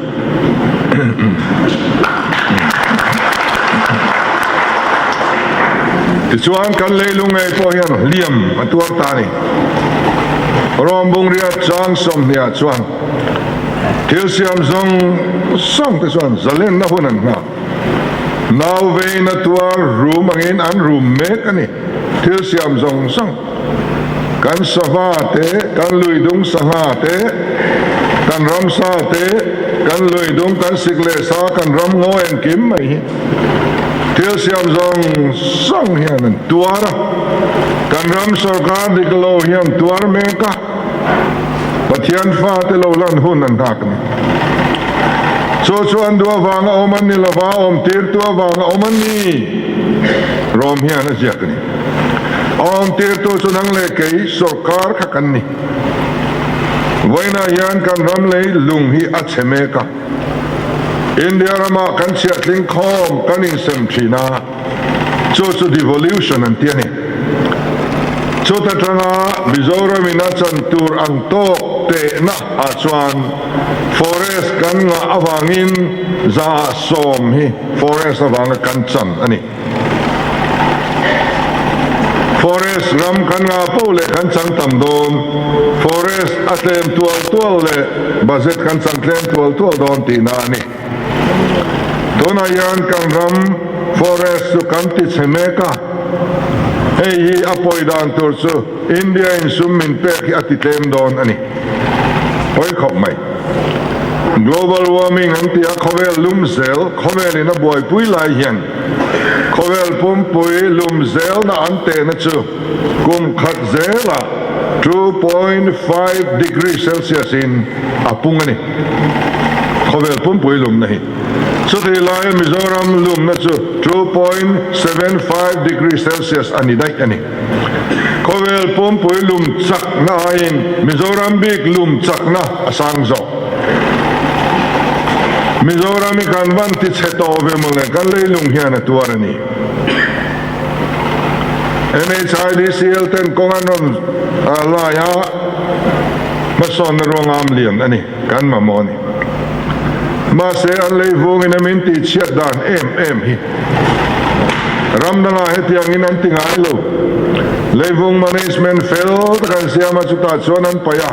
Tichuan kan leilung ngei pawh hian hliam a tuar ta a ni. Rawng bungriat chang 20 ah chuan thil siam zawng zawng te chuan zalenna hun an nghak. Nau veina tuar rum angin an rum mek a ni. Thil siam zawng zawng, kan sava te, kan luidung sangha te, kan ramsa te, kan luidung kan sik leh sa, kan ram ngaw engkim mai hi thil siam zawng zawng hian an tuar a. Kan ram sorkar dik lo hian tuar mek a, Pathian fate lo lan hun an nghak a ni. Chu chu an duh avanga awm an ni lova, awm tirtu avanga awm an ni. Rom hian a ziak a ni. A awm tirtu chu nang leh kei sawrkar kha kan ni. Vawiinah hian kan ram lei lung hi a chhe mek a. India ramah kan chhiahtling khawm kan insem thin a, chu chu devolution an ti a ni. Chuta tanga Mizoramin a chan tur ang tawk tehna ah chuan forest kan ngah avangin 100% hi forest avanga kan chan a ni. Forest ram kan ngah poh leh kan chang tam dawn, forest a tlem tual tual leh budget kan chang tlem tual tual dawn tihna a ni. Tunah hian kan ram forest chu kan ti chhe mek a, hei hi a pawi dan tur chu India in sum min pek hi a ti tlem dawn a ni. Pawi khawp mai. Global warming an ti a, khawvel lum zel, khawvel in a buaipui lai hian khawvel pumpui lum zelna an tehna chu kum khat zelah 2.5 degree Celsius in a pung a ni. Khawvel pumpui lumna hi chutih laia Mizoram lumna chu 2.75 degree Celsius a ni daih a ni. Khawvel pumpui lum chakna aiin Mizoram bik lum chakna a sang zawk. Mizoram hi kan van ti chhe tawh ve mawle, kan leilung hian a tuar a ni. NHIDCL ten kawng an rawn lai a, hmasawnna ruangam lian a ni, kan mamawh a ni. Mahse an lei vungin a min tihchhiat dan em em hi ram dangah hetiangin an ti ngai lo. Leivung management fel tak an siam a, chutah chuan an paih a.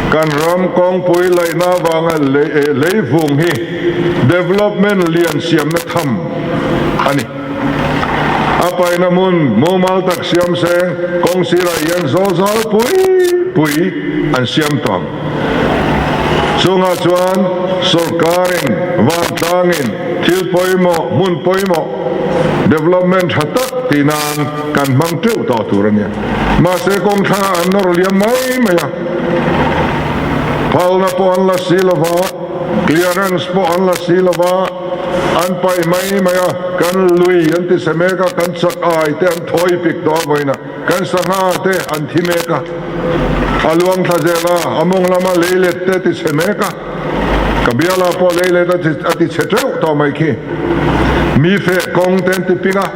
Kan ram kawngpui laihna avanga leivung hi development lian siamna tham a ni. A paihna hmun mumal tak siam seng kawng sirah hian zawl zal pui pui an siam tawh ang. Chungah chuan sawrkarin, vantlangin thil pawimawh, hmun pawimawh, development tha tak tih nan kan hmang teuh tawh tur a nia. Mahse kawng thlangah an nawr liam mai mai a, phalna pawh an la si lo va, clearance pawh an la si lo va, an paih mai mai a, kan lui an ti chhe mek a, kan chak ai te an thawi pik tawh a vawiin a. Kan sangha te an thi mek a, a luang thla zel a, a mawng lama lei let te ti chhe mek a, ka biala pawh lei let a ti chhe teuh tawh mai khi. Mi feh kawng te an ti ping a,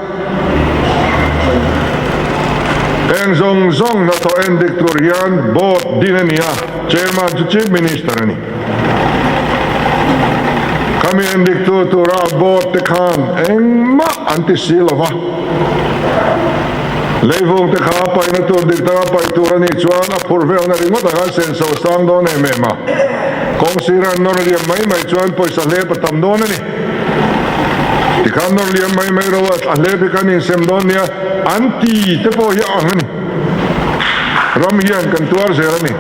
heng zawng zawng hnathawh en dik tur hian board din a ni a, chairman chu chief minister a ni. Khami en dik tu tura board te khan engmah an ti si lo va. Leivung te kha a paihna tur dik taka paih tur a nih chuan a phur velna ringawt a khan senso sang dawn em em a, kawng sira an nawr liam mai mai chuan pawisa hlep a tam dawn a ni. Tikhan nawr liam mai mai ro a, a hlep hi kan insem dawn nia an ti te pawh hi a ang a ni. Ram hian kan tuar zel a ni.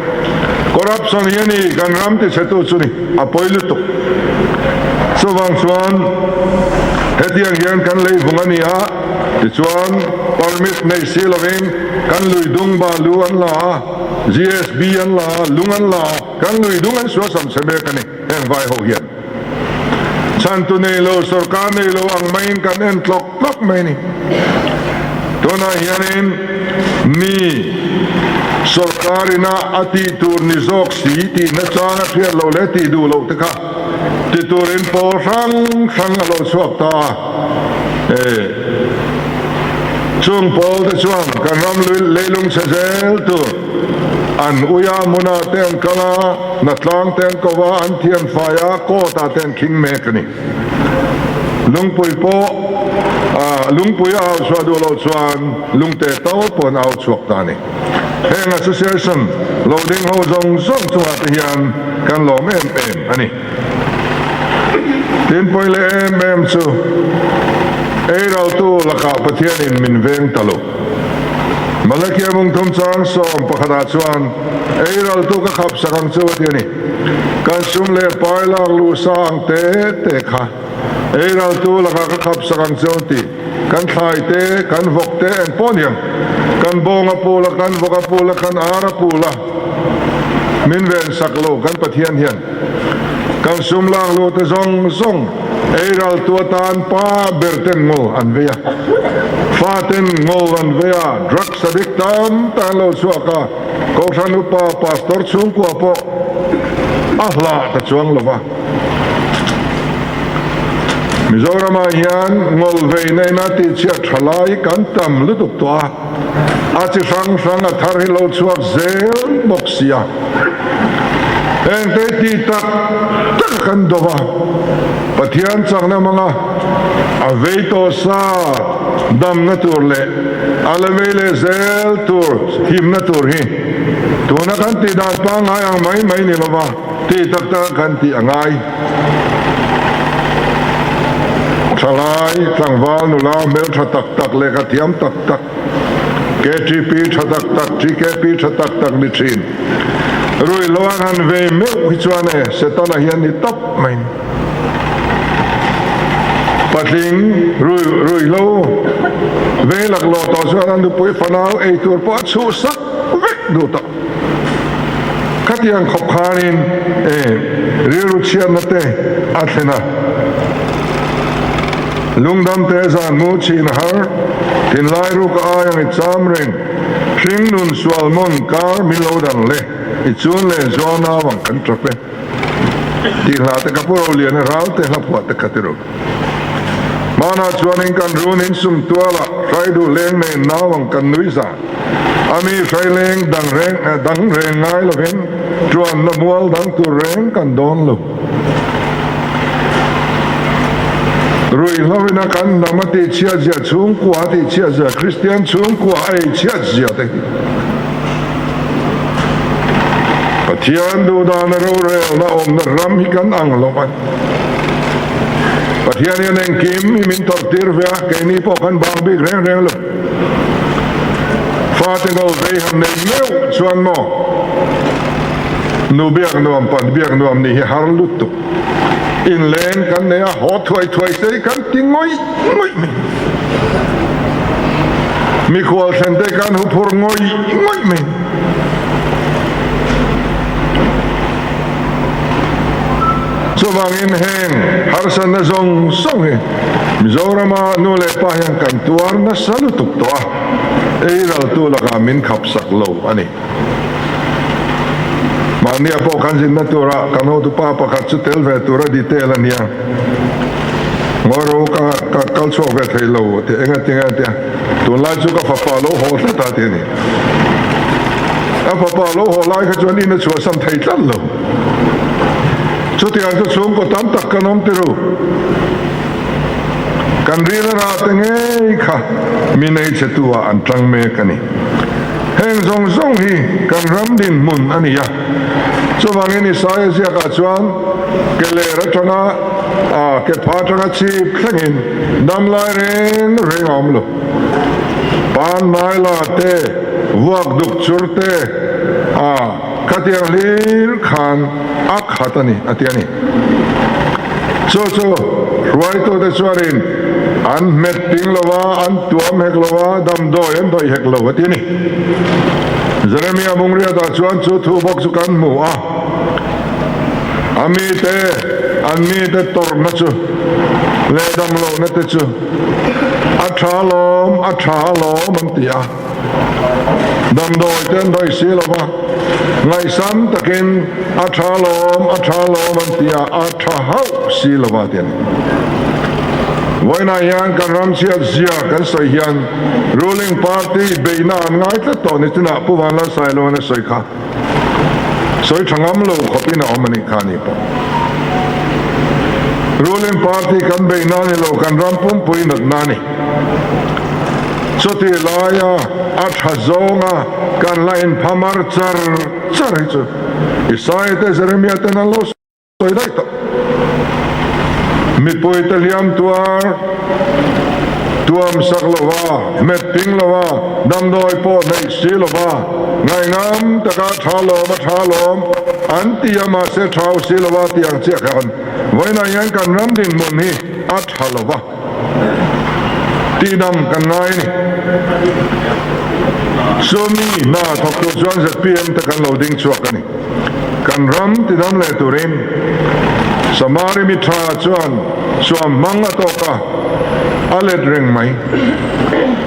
Corruption hi a ni kan ram tichhetu chu ni, a pawi lutuk. Chuvang chuan hetiang hian kan leivung a ni a. Tichuan, permit nei si lovin kan lui dung balu an la a, GSB an la a, lung an la a, kan lui dung an suasam chhe mek a ni, heng vai ho hian. Chhantu nei lo, sorkar nei lo ang maiin kan en tlawk tlawk mai a ni. Tunah hianin mi sorkar ina a tih tur ni zawk si tihna chang a hriat loh leh tih duh loh te kha ti turin pawl hrang hrang a lo chhuak ta a. Chung pawl te chuan kan ram leilung chhe zel tur an uia hmunah te an kal a, hnatlang te an ko a, an thian fai a, court ah te an khing mek a ni. Lungpui pawh lungpui a au chhuah duh loh chuan lungte to pawh an au chhuak ta a ni. Heng association lo ding ho zawng zawng chungah te hian kan lawm em em a ni. Tin pawi leh em em chu eiraltu lakah Pathianin min veng ta lo. Malakia mungthum chang 11 ah chuan eiraltu ka khap sak ang chu a ti a ni. Kan sum leh pai lak luh sa ang te te kha eiraltu lakah ka khap sak ang chu a ti. Kan thlai te, kan vawk te eng pawh aniang. Kan bawng a pul a, kan vawk a pul a, kan ar a pul a, min ven sak lo kan Pathian hian. Kan sum lak luh te zawng zawng ei ral tu atan pa ber ten ngaw an vei a, fa ten ngaw an vei a, drugs addict tam tak an lo chhuak a, Kohhran upa Pastor chhungkua pawh a hlah ta chuang lo va. Mizoramah hian ngawlveina ina tihchhiat tha lai kan tam lutuk tawh a, a chi hrang hrang a thar hi lo chhuak zel bawk sia. Hengte ti tak tak a kan do va, Pathian chakna hmanga a vei tawh sa damna tur leh a la vei leh zel tur himna tur hi tuna kan tih dan pangngai ang mai mai ni lova ti tak tak a kan tih a ngai. Thalai, tlangval nula hmeltha tak tak leh ka thiam tak tak, KTP tha tak tak, TKP tha tak tak ni thin. Ruihlo an han vei meuh hi chuan e Setana hian ni tawp mai. Patling ruihlo vei laklawh tawh chuan a nupui fanau ei tur pawh a chhuhsak vek duh tawh. Khatiang khawp khanin e rilru chhiatna te a thlen a, lungdam te zan mu chhin a har, thinlai ruk a ai ang i cham reng, hring nun sual mawn kar min lo dang le, i chun leh zual nau ang kan tap e. Tih hla te ka pu Rolian e ral te hla phuah te kha ti ru. Hmanah chuanin kan run in sum tualah hrai duh leng nen nau ang kan nui zan. A mi hrai leng dang reng dang reng ngai lovin tuanna mual dang tur reng kan dawn lo. Ruihhlo ina kan hnam a tihchhiat zia chhungkua a tihchhiat zia Kristian chhungkua a eichhiat zia te hi Pathian duhdana rorelna awmna ram hi kan ang lo a ni. Pathian hian engkim hi min tawrh tir ve a, keini pawh kan bang bik reng reng lo. Fate ngo vei han nei meuh chuan maw nu biak nuam pan biak nuam nih hi har lutuk. Inleng kan nei a, haw thuai thuai se hi kan ti ngawih ngawih mai. Mikhual thlen te kan huphur ngawih ngawih mai. Chuvangin heng harsatna zawng zawng hi Mizorama nu leh pa hian kan tuar nasa lutuk tawh a, ei raltu lakah min khapsak lo a ni. Mahnia pawh kan zinna tura kan hotupa pakhat chu tel ve tura detail a nia. Ngawi ka ka kal chhuak ve thei lo tih eng a ti nge a tia, tunlai chu ka fapa lo haw tlat a ti a ni. A fapa lo haw lai kha chuan in a chhuahsam thei tlat lo. Chutiang chu chhungkaw tam tak kan awm ti ru. Kan ril a rah te ngei kha mi nei che tu ah an tang mek a ni. Heng zawng zawng hi kan ram dinhmun a ni a. Chuvangin Isaia ziakah chuan ke ler atanga ke pha atanga chip thlengin damlai reng reng a awm lo. Pangnai la te, vuak duk chur te, a khatiang hlir khan a khat a ni, a ti a ni. Chu chu hruaitute chuanin an hmet ping lo a, an tuam hek lo a, damdawi an dawih hek lo, a ti a ni. Jeremia Mungriatah chuan chu thu bawk chu kan hmu a, a mite, an mite tawrhna chu leh damlohna te chu a tha alawm, a tha alawm an ti a. Damdawi te an dawih si lo va, ngaihsam takin a tha alawm, a tha alawm an ti a, a tha hauh si lo va ti a ni. Vawiinah hian kan ram chhiat zia kan sawi hian ruling party beihna an ngai tlat tawh ni chinah Pu Vanlalsailoan a sawi kha sawi tha ngam lo khawpin a awm a nih kha a ni pawh. Ruling party kan beihna a ni lo, kan ram pumpui natna a ni. Chuti laia a tha zawnga kan la inphamar char char hi chu Isaia te Jeremia ten an lo sawi daih tawh. Mipui te hliam tuar tuam sak lova, met ping lova, damdawi pawh neih si lova, ngaihngam taka tha lawm a tha lawm an ti a mahse thau si lova tih ang chiah khan vawiinah hian kan ram dinhmun hi a tha lova. Tihdam kan ngai a ni. Chumi hna thawk tur chuan zpm te kan lo ding chhuak a ni. Kan ram tidam leh turin. Samari mi tha chuan suam hmang a tawk a, a let reng mai.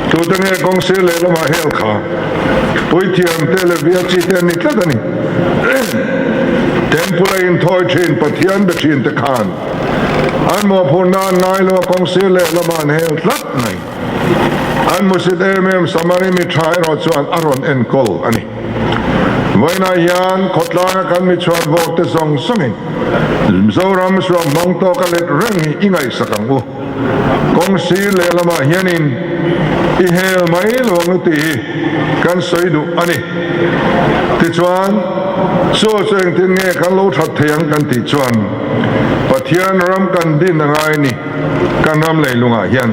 Tute nge kawng sir lehlamah hel kha? Puithiam te leh biakchi te an ni tlat a ni. Temple a inthawi thin Pathian be thin te khan an mawhphurhna an ngai lo a kawng sir lehlamah an hel tlat mai. An hmusit em em Samari mi tha erawh chuan a rawn enkawl a ni. Vawiinah hian khawtlanga kan mi chhuan vawk te zawng zawngin Mizoram suam hmang tawk a let reng hi i ngaihsak ang u. Kawng sir lehlamah hianin i hel mai lo ang u tih hi kan sawi duh a ni. Tichuan, chu chu engtin nge kan lo that thei ang kan tih chuan Pathian ram kan din a ngai a ni. Kan ram leilungah hian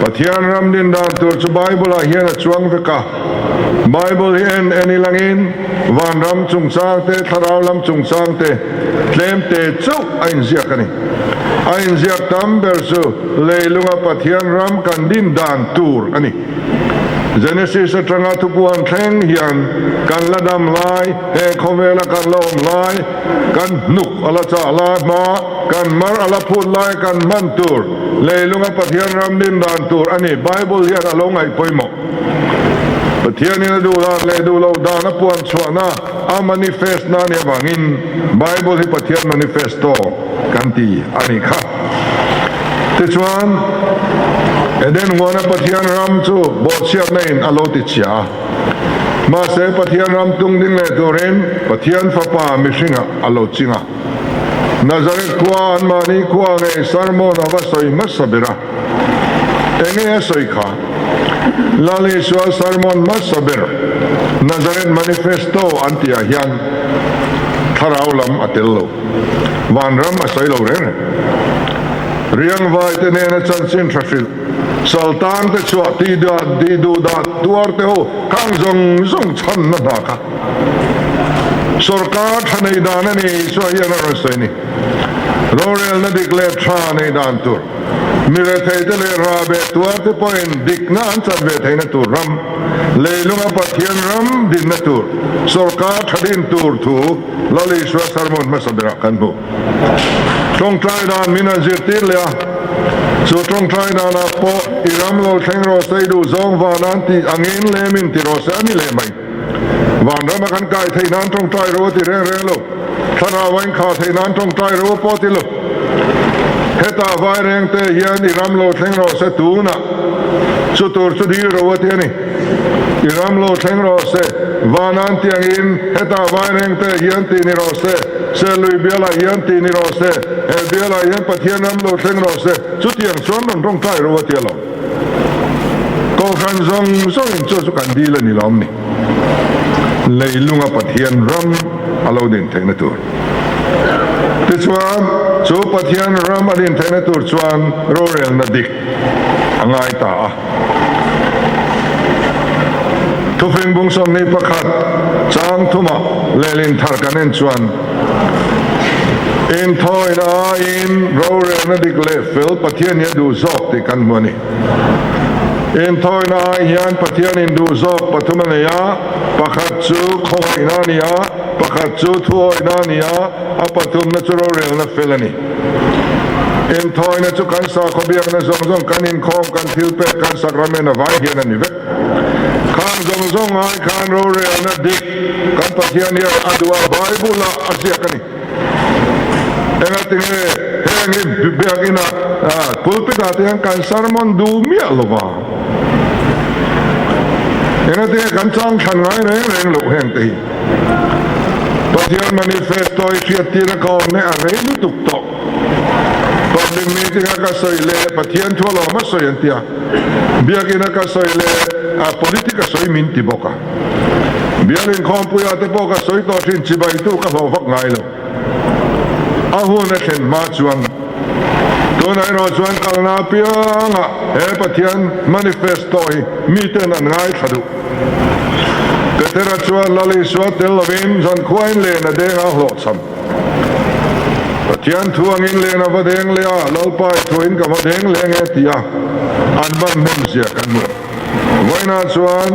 Pathian ram din dan tur chu Bible-ah hian a chuang vek a. Bible hi en en ilangin vanram chungchang te, thlarau lam chungchang te tlem te chauh a inziak a ni. A inziak tam ber chu leilunga Pathian ram kan din dan tur a ni. Genesis atanga thupuan thleng hian kan la dam lai, he khawvela kan la awm lai, kan hnuk a la chah lai hma, kan mar a la phut lai kan hman tur leilunga Pathian ram din dan tur a ni. Bible hian a lo ngaih pawimawh. Pathianin a duh dan leh duh loh dan a puan chhuahna a manifest na nih avangin Bible hi Pathian manifesto kan ti a nih kha. Tichuan, Eden huana Pathian ram chu bawhchhiatna in a lo ti chhia a. Mahse, Pathian ram tung ding leh turin Pathian Fapa mihringah a lo ching a. Nazareth khua anmahni khua ngei sermon a va sawi hmasa ber a. Enge a sawi kha? Lal Isua sermon hmasa ber Nazareth Manifesto an tihah hian thlarau lam a tel lo. Vanram a sawi lo reng reng. Riangvai te nena chanchin tha hrilh, saltan te chhuah tih duh dah tuar te ho khang zawng zawng chhanna hna kha sorkar tha nei dan a ni Isua hian a rawn sawi ni. Rorelna dik leh tha nei dan tur. Mi retheite leh rahbeh tuarte pawhin dikna an chan ve theihna tur ram, leilunga Pathian ram dinna tur, sorkar tha din tur thu Lal Isua sermon hmasa berah kan hmu. Tawngtai dan min han zirtir leh a, chu tawngtai danah pawh i ram lo thleng rawh se, i duh zawng van an tih angin lemin ti rawh se a ni leh mai. Vanrama kan kai theih nan tawngtai ro a ti reng reng lo, thlarau a inkhah theih nan tawngtai ro a pawh ti lo. Hetah vai reng te hian i ram lo thleng rawh se tunah chu tur chu dil ro a ti a ni. I ram lo thleng rawh se, vanan tiangin hetah vai reng te hian ti ni rawh se, Serlui bialah hian ti ni rawh se, he bialah hian Pathian ram lo thleng rawh se, chutiang chuan rawn tawngtai ro a ti a lo. Kohhran zawng zawngin chu chu kan dil a ni lawm ni? Leilunga Pathian ram a lo din theihna tur. Tichuan, chu Pathian ram a din theihna tur chuan rorelna dik a ngai ta a. Thufing bung 21 chang thumah lehlin thar kan en chuan, Inthawina aiin rorelna dik leh fel Pathian hi a duh zawk tih kan hmu a ni. Inthawina ai hian Pathianin duh zawk pathum a nei a, pakhat chu khawngaihna a ni a, pakhat chu thuawihna a ni a, a pathumna chu rorelna fel a ni. Inthawina chu kan sakhaw biakna zawng zawng, kan inkhawm, kan thilpek, kan sakramen a vai hian a ni vek. Khang zawng zawng ai khan rorelna dik kan Pathian hian a duh a, Bible-ah a ziak a ni. Engatinge heng hi biakinah pulpit-ah te hian kan sermon duh miah lo va? Engatinge kan chang thlan ngai reng reng loh heng te hi? Pathian manifesto i hriattirna ka awm nek a rei lutuk tawh. Public meeting a ka sawi leh Pathian thu alawm a sawi an ti a, biakin a ka sawi leh a politic a sawi min ti bawk a. Bial inkhawmpuiah te pawh ka sawi tawh thin chibaitu ka hlawh vak ngai lo. A hun a thlen hma chuan tunah erawh chuan kalna apiangah he Pathian manifesto hi miten an ngaithla duh. Petera chuan Lal Isua tel lovin zankhuain len a deng a hlawhchham. Pathian thu angin len a va deng leh a, Lalpa i thuin ka va deng leh nge ti a an ban hnem zia kan hmu. Vawiinah chuan.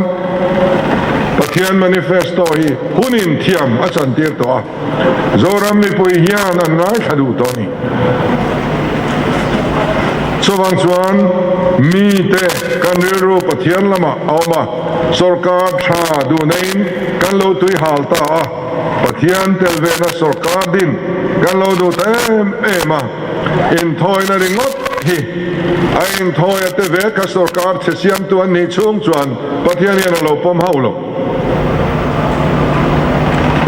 Pathian manifesto hi hunin thiam a chantir tawh a, Zoram mipui hian an ngaithla duh tawh a ni. Chuvang chuan mite kan rilru Pathian lamah a awm a, sorkar tha duh neiin kan lo tui hal ta a, Pathian tel vena sorkar din kan lo duh ta em em a, inthawina ringawt hi a inthawi a te ve kha sorkar chhe siamtu an nih chhung chuan Pathian hian a lo pawm hauh lo.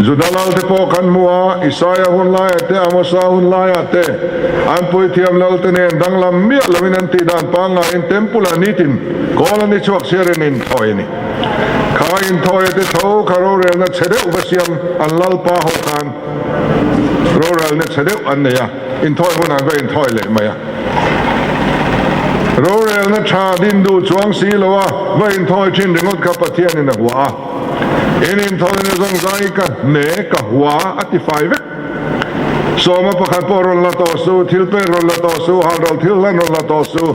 Juda lalte pawh kan hmu a, Isaia hun laiah te, Amosa hun laiah te, an puithiam lalte nen danglam miah loin an tihdan pangngaiin Temple-ah nitin kawl an i chhuak siarin inthawi a ni. Kha inthawi te tho kha rorelna chhe deuh va siam an lalpa ho khan rorelna chhe deuh an nei a, inthawi hunah an va inthawi leh mai a. Rorelna tha din duh chuang si lo a, va inthawi thin ringawt kha Pathianin a hua a. In inthawina zawng zai ka hne ka hua a ti fai vek. Sawma pakhat pawh rawn la tawh su, thil pek rawn la tawh su, halral thil hlan rawn la tawh su,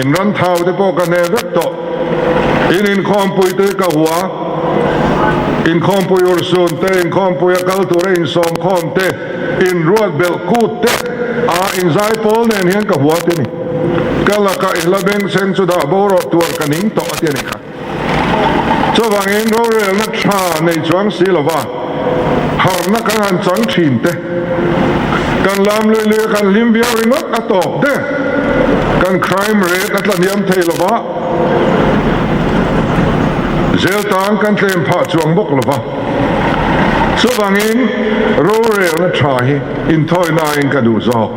in ran thau te pawh ka hne vek tawh. In inkhawmpui te ka hua, inkhawmpui urhsun te, inkhawmpui a kal tura insawmkhawm te, In ruat belh kut te a inzai pawl nen hian ka hua ti a ni. Ka lakah i hla bengchheng chu dah bo rawh tuar ka ning tawh a ti a ni kha. Chuvangin rorelna tha nei chuang si lova harhna kan han chang thin te, kan lam lui lui a kan hlim viau ringawt a tawp der. Kan crime rate a tlahniam thei lova, zel tang kan tlem phah chuang bawk lova. Chuvangin rorelna tha hi inthawinain ka duh zawk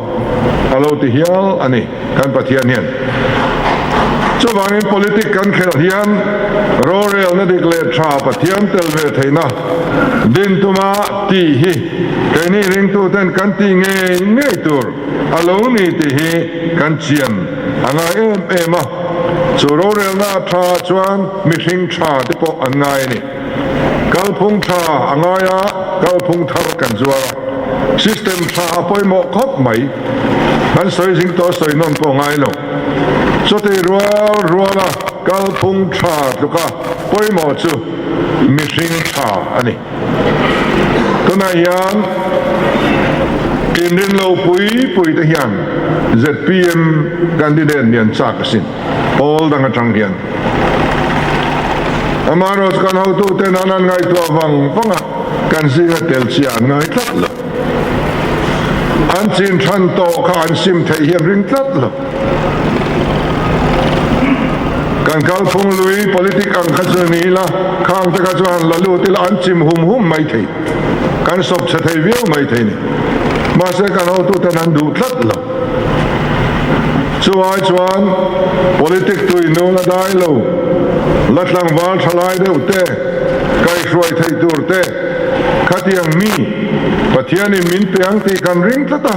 a lo ti hial a ni kan Pathian hian. Chuvangin politic kan khelh hian rorelna dik leh tha Pathian tel ve theihna din tuma tih hi keini ringtuten kan tih ngei ngei tur a lo ni tih hi kan chian a ngai em em a. Chu rorelna tha chuan mihring tha te pawh an ngai a ni. Kalphung tha a ngai a, kalphung thar kan zuar a. System tha a pawimawh khawp mai. Kan sawi zing tawh sawi nawn pawh ngai lo. Chutih rual ruala kalphung tha tluka pawimawh chu mihring tha a ni. Tunah hian inrin lo pui pui te hian zpm candidate nih an chak asin. Pawl dang atang hian amaherawhchu kan hotute nan an ngaihtuah vang vang a, kan zinga tel chiah an ngai tlat lo. An chin than tawh kha an sim theih hi an ring tlat lo. Kan kalphung lui politic ang kha chu ni ila, khang te kha chu han la lut ila an chim hum hum mai thei, kan sawp chhe thei viau mai thei ni. Mahse kan hotuten an duh tlat lo. Chu ai chuan politic tui nung a dai lo, la tlangval tha lai deuh te, kaihhruai theih tur te, khatiang mi Pathianin min pe ang tih kan ring tlat a,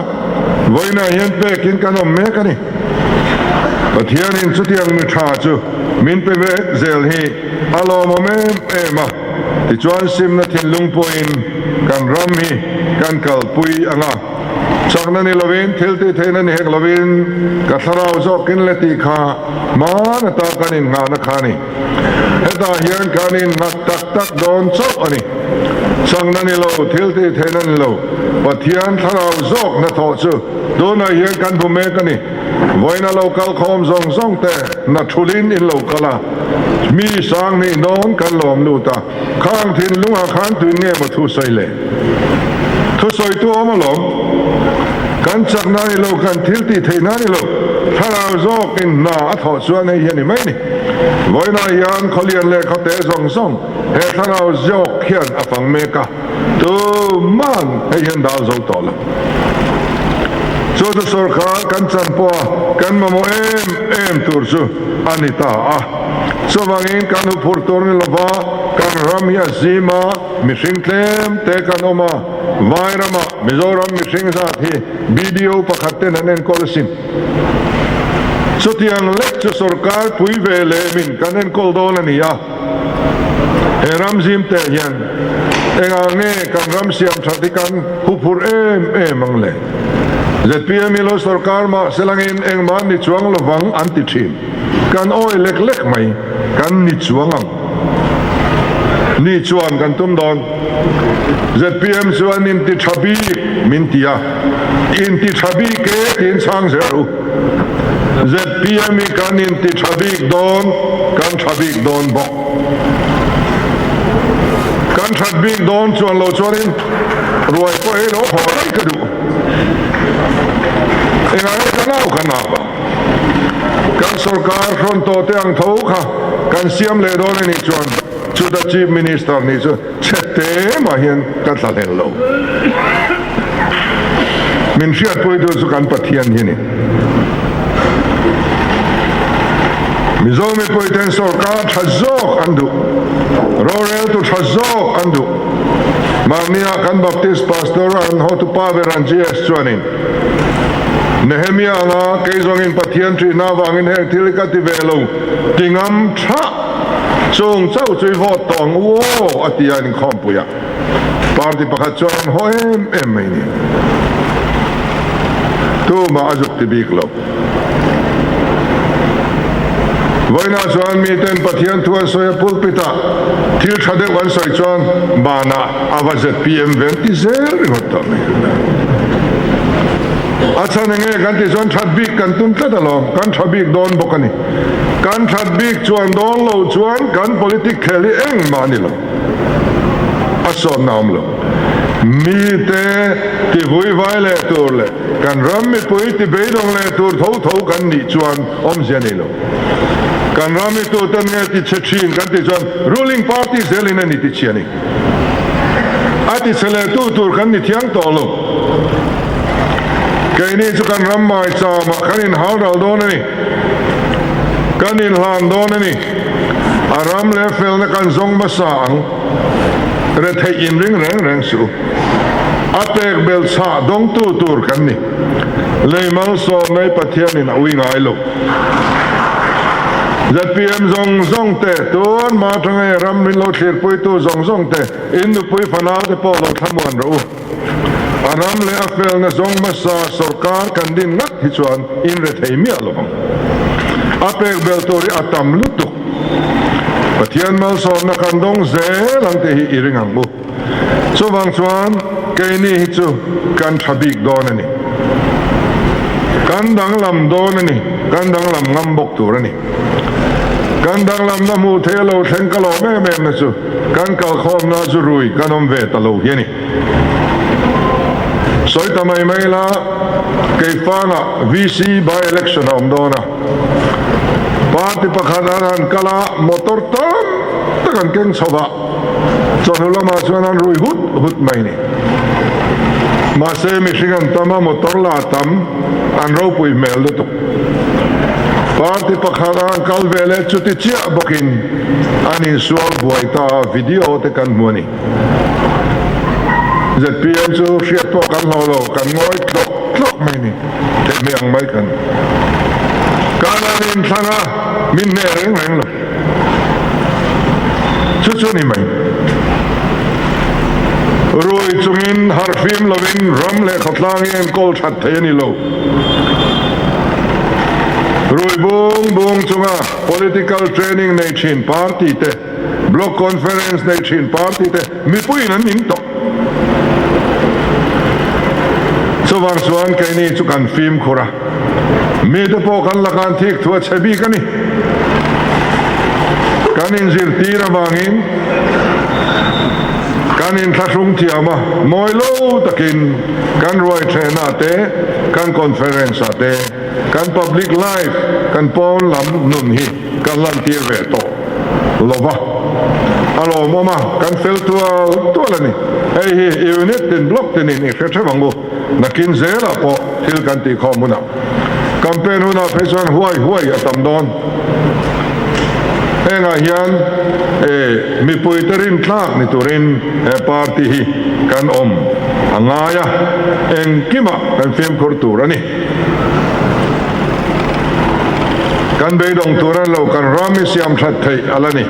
vawiinah hian pekin kan awm mek a ni. Pathianin chutiang mi tha chu min pe mek zel hi a lawmawm em em a, tichuan simna thinlung pawhin kan ram hi kan kalpui ang a. Chakna ni lovin, thil tih theihna ni hek lovin, ka thlarau zawkin le tih kha hman ata kan innghahna kha a ni. Hetah hian kan innghat tak tak dawn chauh a ni. Chakna ni lo, thil tih theihna ni lo, Pathian thlarau zawk hnathawh chu tunah hian kan hmu mek a ni. Vawiina lo kal khawm zawng zawng te hna thulin in lo kal a, mi sang nih dawn kan lawm lut a. Khang thinlungah khan tuin nge maw thu sawi le? Thusawitu awm alawm. Kan chakna a ni lo, kan thil tih theihna a ni lo. Thlarau zawkin hna a thawh chuan hei hi a ni mai ni. Vawiinah hian khawlian leh khawte zawng zawng he thlarau zawk hian a fang mek a, tuman hei hian dal zo tawh lo. Chu chu sawrkar kan chan pawha kan mamawh em em tur chu a ni ta a. Chuvangin kan huphurh tur ni lova kan ram hi a zim a, mihring tlem te kan awm a, vai rama Mizoram mihring zat hi BDO pakhat ten an enkawl asin. Chutiang lek chu sorkar pui ve lehmin kan enkawl dawn a ni a, he ram zim te hian engah nge kan ram siam that hi kan huphurh em em ang le? Zpm hi lo sorkar mah selangin engmah ni chuang lovang an ti thin. Kan awi lek lek mai, kan ni chuang ang. Ni chuan kan tum dawn. Zpm chu an inti tha bik min ti a, inti tha bik e tiin chhang zel u. Zpm hi kan inti tha bik dawn, kan tha bik dawn bawk. Kan that bik dawn chuan lo chuanin ruai pawh ei lo haw daih ka duh. Engah nge ka nau ka nap a? Kan sorkar hrawn tawh te ang tho kha kan siam leh dawn a nih chuan chuta Chief Minister nih chu chhe te mah hian ka tla hlel lo. Min hriatpuitu chu kan Pathian hi a ni. Mizo mipuiten sorkar tha zawk an duh, roreltu tha zawk an duh. Mahnia kan Baptist Pastor an hotupa ber an GS chuanin, Nehemia anga kei zawngin Pathian ṭihna avangin heng thil hi ka ti ve lo ti ngam thah chung chauh chu i vote tawh ang u aw a ti a inkhawmpuiah party pakhat chuan an haw em em mai ni. Tumah a zuk ti bik lo. Vawiinah chuan miten Pathian thu an sawi a pulpit-ah thil tha deuh an sawi chuan banah a va zpm ve an ti zel ringawt tawh mai. A chhan enge kan tih chuan that bik kan tum tlat alawm, kan tha bik dawn bawk a ni. Kan that bik chuan dawn loh chuan kan politic khel hi engmah a ni lo. A sawnna a awm lo. Mite ti vuivai leh tur leh kan ram mipui ti beidawng leh tur tho tho kan nih chuan awmzia nei lo. Kan ram hi tuten nge ti chhe thin kan tih chuan ruling party zelin a ni ti chhia a ni. A ti chhe leh tu tur kan ni thiang tawh lo. Keini chu kan ram maicham ah kan inhal ral dawn a ni. Kan inhlan dawn a ni. A ram leh felna kan zawng hmasa ang. Retheih inring reng reng suh u. A pek belh chhah dawngtu tur kan ni. Lei malsawm nei Pathianin a ui ngai lo. Zpm zawng zawng te, tun hma atanga he ram min lo thlirpuitu zawng zawng te, in nupui fanau te pawh lo thlamuan rawh u. A ram leh a felna zawng hmasa sorkar kan din ngat hi chuan in rethei miah lo vang. A pek belh tur hi a tam lutuk. Pathian malsawmna kan dawng zel ang tih hi i ring ang u. Chuvang chuan keini hi chu kan tha bik dawn a ni. Kan danglam dawn a ni, kan danglam ngam bawk tur a ni. Kan danglamna hmuh theih a lo thleng ka lawm em em na chu kan kalkhawmna chu rui kan awm ve ta lo hi a ni. Sawi ta mai mai la, Keifangah VC by election a awm dawn a, party pakhat an han kal a, motor tam tak an keng chho va, chawhnu lamah chuan an rui hut hut mai ni. Mahse mihring an tam a, motor la tam, an ropui hmel lutuk. Party pakhat a an kal ve leh chuti chiah bawkin an insual buai ta a, video te kan hmu a ni. Zpm chu hriat pawh kan hlauh lo, kan ngawi tlawk tlawk mai ni, thehmeh ang mai kan kan an inthlang a, min hneh reng reng lo. Chu chu ni mai. Rui chungin harhfim lovin ram leh khawtlang hi enkawl that thei a ni lo. Rui bung bung chunga political training nei thin party te, Block Conference nei thin party te mipuiin an ning tawh. Chuvang chuan keini chu kan fimkhur a, mite pawh kan lakah an thik thu a chhe bik a ni. Kan inzirtir avangin kan inthlahrung thiam a, mawi lo takin kan ruai thenah te, kan conference ah te, kan public life, kan pawn lam nun hi kan lantir ve tawh. Lova a lawmawm a, kan fel tual tual a ni. Hei hi unit tin block tinin i hre theuh ang u. Nakin zelah pawh thil kan tih khawm hunah campaign hunah phei chuan huai huai a tam dawn. Hengah hian e mipuite rintlak ni turin he party hi kan awm a ngai a, engkimah kan fimkhur tur a ni. Kan beidawng tur a lo kan ram hi siam that theih a la ni.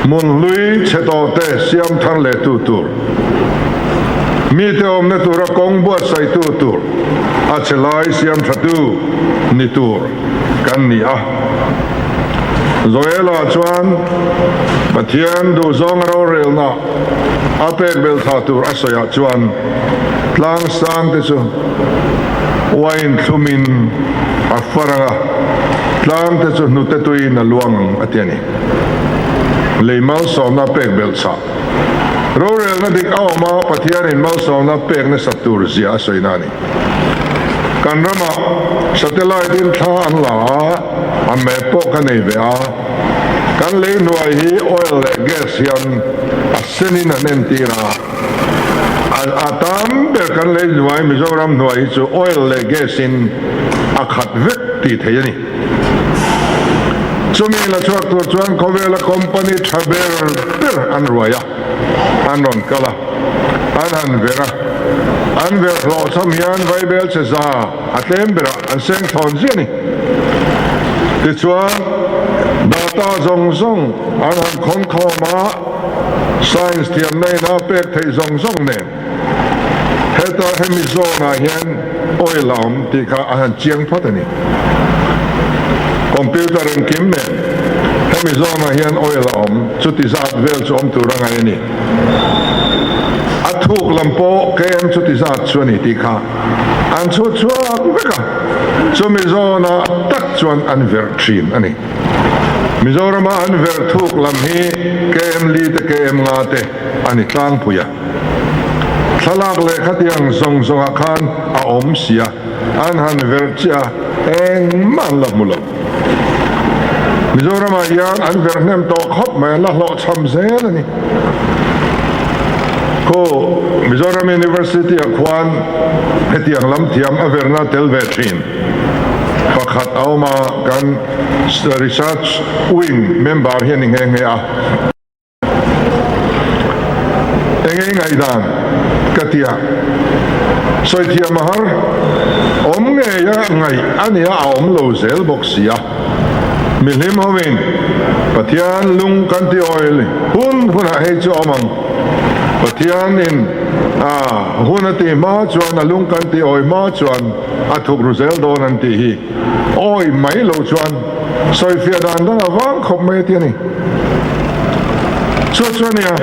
Hmun hlui chhe tawh te siam thar leh tu tur, mite awmna tura kawng buatsaih tu tur, a chhe lai siam tha tu ni tur kan ni a. Joela chuan Pathian duhzawnga rorelna a pek belh thla tur a sawiah chuan tlang sangte chu uain thlumin a far ang a, tlangte chu hnute tuiin a luang ang a ti a ni. Lei malsawmna pek belh chah. Rorelna dik a awm a, Pathianin malsawmna pek nasat tur zia a sawina a ni. Kan ramah satellite in thla an la a, a map pawh ka nei ve a. Kan lei hnuai hi oil leh gas hian a senin an entir a. A tam ber kan lei hnuai Mizoram hnuai hi chu oil leh gas in a khat vek tih theih a ni. Chumi la chhuak tur chuan khawvela company tha ber ber an ruai a, an rawn kal a, an han ver a. An ver hlawhchham hian vaibel che za a tlem berah an seng thawn ziah a ni. Tichuan, data zawng zawng an han khawn khawm a, science thiamna in a pek theih zawng zawng nen heta hemi zawnah hian oil a awm tih kha a han chiang phawt a ni. Computer engkim nen hemi zawnah hian oil a awm, chuti zat vel chu awm tur a ngai a ni. A thuk lam pawh KM chuti zat chu a ni tih kha an chhut chhuak vek a, chumi zawnah tak chuan an verh thin a ni. Mizorama an verh thuk lam hi KM li te KM nga te a ni tlangpui a. Thlalak leh khatiang zawng zawngah khan a awm si a, an han verh chiah a, engmah an la hmu lo. Mizoramah hian an verh hnem tawh khawp mai, an la hlawhchham zel a ni. Khu Mizoram University-ah khuan hetiang lam thiam a verhna tel ve thin pakhat a awm a, kan Research Wing member hi a ni nghe nghe a. Enge i ngaihdan? Ka ti a. Sawi thiam a har. Awm ngei a ngaih a nia a awm lo zel bawk si a. Mihlim hoin Pathian lung kan ti awil hun hunah hei chu a awm ang. Pathianin a hun a tih hma chuan a lung kan ti awi hma chuan a thuk ru zel dawn an tih hi. Awi mai lo chuan sawifiah dan dang a vang khawp mai a ti a ni. Chu chu a nia,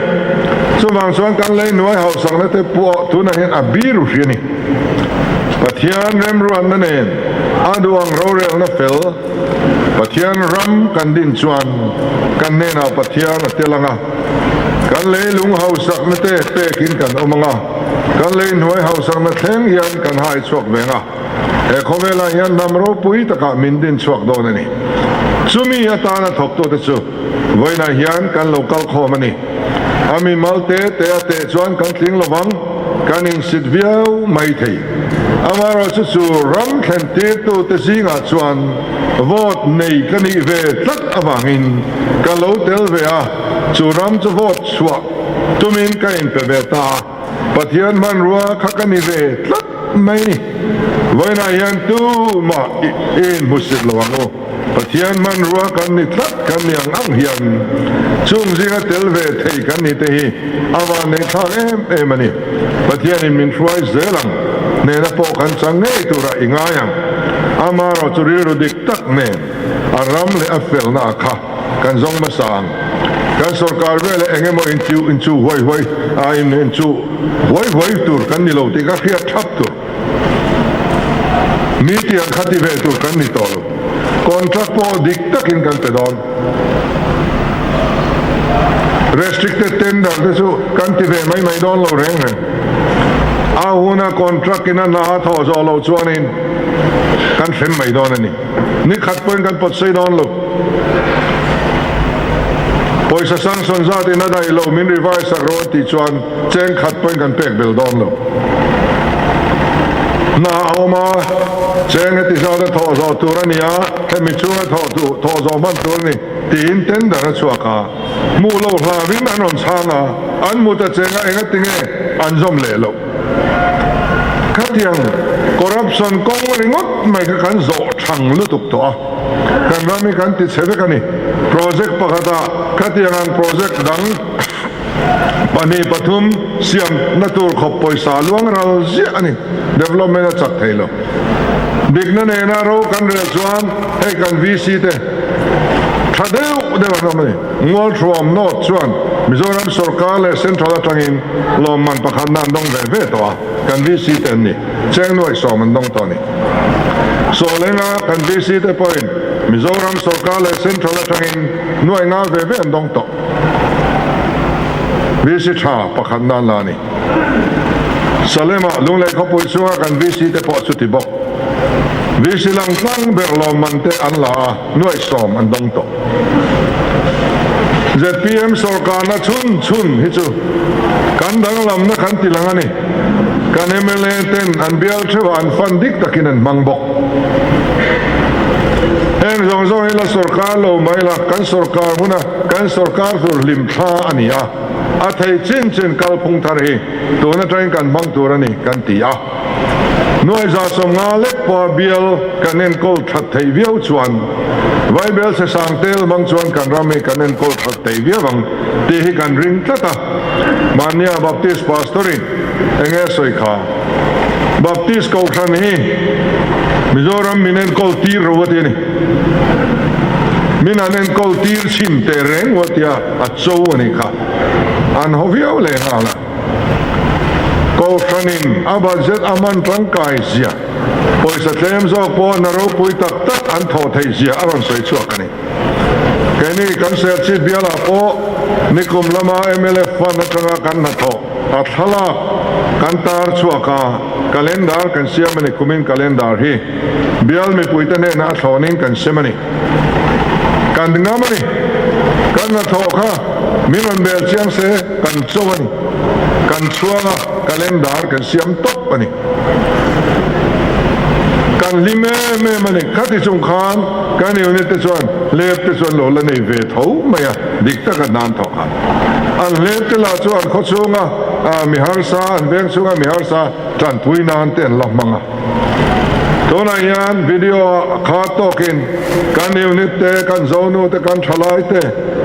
chuvang chuan kan lei hnuai hausakna te pawh tunah hian a biru hri a ni. Pathian remruatna nen a duang rorelna fel Pathian ram kan din chuan kan hnenah Pathian a tel ang a, kan lei lung hausakna te pekin kan awm ang a, kan lei hnuai hausakna thleng hian kan hai chhuak ve ang a. He khawvelah hian hnam ropui takah min din chhuak dawn a ni. Chumi atana thawktute chu vawiinah hian kan lo kal khawm a ni. A mimal te te a teh chuan kan tling lovang, kan insit viau mai thei. Amaherawhchu chu ram thlen tirtute zingah chuan vote nei ka nih ve tlat avangin ka lo tel ve a, chu ram chu vote chhuah tumin ka inpe ve ta a. Pathian hmanrua kha ka ni ve tlat mai ni. Vawiinah hian tumah i inhmusit lo ang u. Pathian hmanrua kan ni tlat kan ni ang ang hian chung zinga tel ve thei kan ni te hi a vanneihthlak em em a ni. Pathianin min hruai zel ang, hnena pawh kan chang ngei turah i ngai ang. Amaherawh chu rilru dik tak nen a ram leh a felna a kha. Kan zawng hmasa ang. Kan sorkar veleh eng emaw inchiu inchuh huai huai a in inchuh huai huai tur kan ni lo tih ka hriat thap tur. Mi tiang kha ti ve tur kan ni tawh lo. Contract pawh dik takin kan pe dawn. Restricted tender te chu kan ti ve mai mai dawn lo reng reng. A huna contract in a hna a thawh zawh loh chuanin kan hrem mai dawn a ni. Ni khat pawhin kan pawt sei dawn lo. Pawisa sanction zat in a daih lo min revise sak rawh an tih chuan cheng khat pawhin kan pek bel dawn lo. Hna a awm a, cheng heti zat a thawh zawh tur a ni a, hemi chhunga thawh duh thawh zawh hman tur a ni tiin tender a chhuak a. Hmuh loh hlauhin an rawn chhang a, an mut a cheng a engatinge an zawm leh loh. Khatiang corruption kawng ringawt mai kha kan zawh thang lutuk tawh a, kan ram hi kan ti chhe vek a ni. Project pakhatah khatiang ang project dang pahnih pathum siamna tur khawp pawisa luang ral ziah a ni. Development a chak thei lo. Dikna nena ro kan rel chuan hei kan VC te. Tha deuh deuh an awm a ni. Mualthuam North chuan Mizoram sawrkar leh Central atangin lawmman pakhatna an dawng ve ve tawh a, kan VC te an ni. Cheng nuaih sawm an dawng tawh a ni. Sawlenga kan VC te pawhin Mizoram sawrkar leh Central atangin nuaih nga ve ve an dawng tawh. VC tha pakhatna an la a ni. Salema Lunglei khawpui chhunga kan VC te pawh chuti bawk. VC lang tlang ber lawmman te an la a, nuaih sawm an dawng tawh. Zpm sawrkarna chhun chhun hi chu kan danglamna kan ti lang a ni. Kan mla ten an bial theuhah an fund dik takin an hmang bawk. Heng zawng zawng hi la sawrkar lo mai la, kan sawrkar huna kan sawrkar tur hlim thla a ni a. A thei chin chin kalphung thar hi tun atangin kan hmang tur a ni kan ti a. Nuaiza 50 lek pawha bial kan enkawl that theih viau chuan Vaibel chhe sang tel hmang chuan kan ram hi kan enkawl that theih viau ang tih hi kan ring tlat a. Mahnia Baptist Pastor-in enge a sawi kha? Baptist Kohhran hi Mizoram min enkawl tir ro a ti a ni. Min han enkawl tir chhin teh reng u a tia a cho a nih kha. An haw viau leh nghal a. Kohhranin a budget a hman tangkai zia, pawisa tlem zawk pawh hna ropui tak tak an thawh theih zia a rawn sawi chhuak a ni. Keini kan Serchhip bialah pawh nikum lama mla fund atanga kan hnathawh a thlalak kan tar chhuak a, calendar kan siam a ni. Kumin calendar hi bial mipuite hnenah a thlawnin kan sem a ni. Kan ngam a ni. Kan hnathawh kha min rawn bel chiang se kan cho a ni. Kan chhuang a, calendar kan siam tawp a ni. Kan hlim em em a ni. Khati chung khan kan unit te chuan hlep te chuan lo la nei ve tho mai a, dik taka hnan thawk khan. An hlep te lah chu an khaw chhunga mi harsa, an veng chhunga mi harsa tanpui nan te an la hmang a. Tunah hian video ah khat tawkin kan unit te, kan zonu te, kan thalai te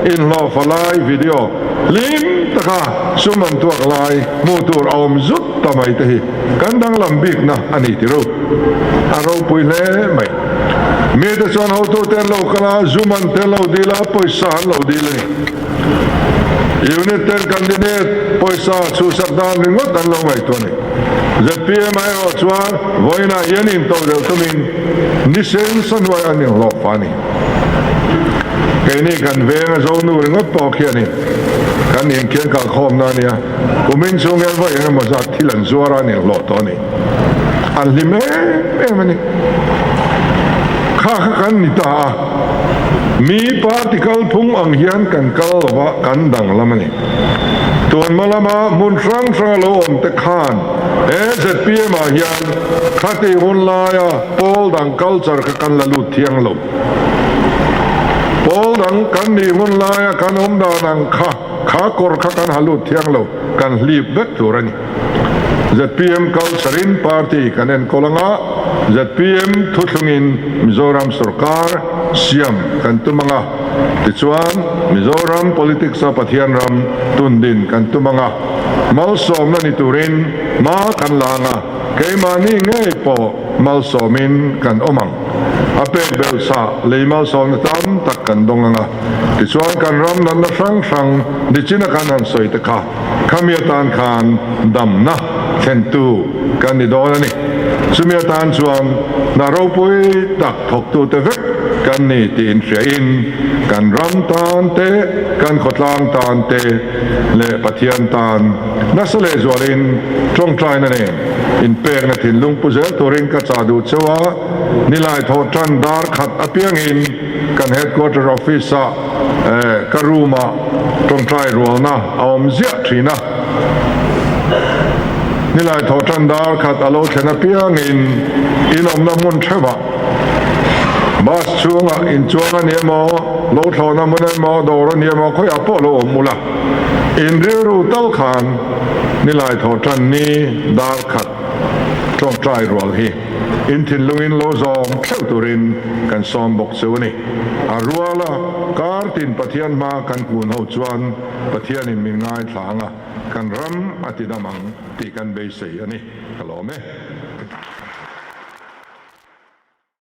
inhlawhfa lai video hlim taka sum an tuak lai hmuh tur a awm zut ta mai te hi kan danglam bikna a ni ti ru. A ropui hle mai. Mite chuan hotute an lo kal a, zu man te an lo dil a, pawisa an lo dil a ni. Unit ten candidate pawisa chhuhsak dan ringawt an lo ngaihtuah a ni. Zpm ah erawh chuan vawiinah hian intodelh tumin ni sensa hnuai an inhlawh fa a ni. Keini kan veng a Zonu ringawt pawh khianin kan inkian kalkhawmna a nia, kumin chhung hian vawi engemaw zat thil an zuar a an inhlawh tawh a ni. An hlim em em a ni. Kha kha kan ni ta a, mi party kalphung ang hian kan kal lova kan danglam a ni. Tunhma lama hmun hrang hranga lo awm te khan he zpm ah hian khati hun laia pawl dang culture kha kan la lut thiang lo. Pawl dang kan nih hun laia kan awm dan ang kha kha kawr kha kan ha lut thiang lo, kan hlip vek tur a ni. Zpm culture in party kan enkawl anga zpm thuthlungin Mizoram sorkar siam kan tum anga. Tichuan, Mizoram politics-a Pathian ram tundin kan tum anga, malsawmna ni turin hma kan la anga, keimahni ngei pawh malsawmin kan awm ang. A pek belh sa lei malsawmna tam tak kan dawng anga, tichuan kan ram natna hrang hrang nichina kan han sawi te kha khami atan khan damna thlentu kan ni dawn a ni. Chumi atan chuan hna ropui tak thawktute vek kan ni tih inhriain kan ram tan te, kan khawtlang tan te leh Pathian tan nasa lehzualin tawngtaina nen inpekna thinlung pu zel turin ka chah duh cheu a, nilai thawh tan dar khat apiangin kan headquarter office-ah ka room-ah tawngtai rualna a awm ziah thin a. Nilai thawh tan dar khat a lo thlen apiangin inawmna hmun theuhah bus chhungah inchuang a ni emaw, lo thlawhna hmun emaw, dawr a ni emaw khawiah pawh lo awm ula, in rilru tal khan nilai thawh tan ni dar khat tawngtai rual hi in thinlungin lo zawm theuh turin kan sawm bawk chu a ni. A ruala kar tin Pathian hma kan kun ho chuan Pathianin min ngaithla ang a, kan ram a ti dam ang tih kan beisei a ni. Ka lawm e.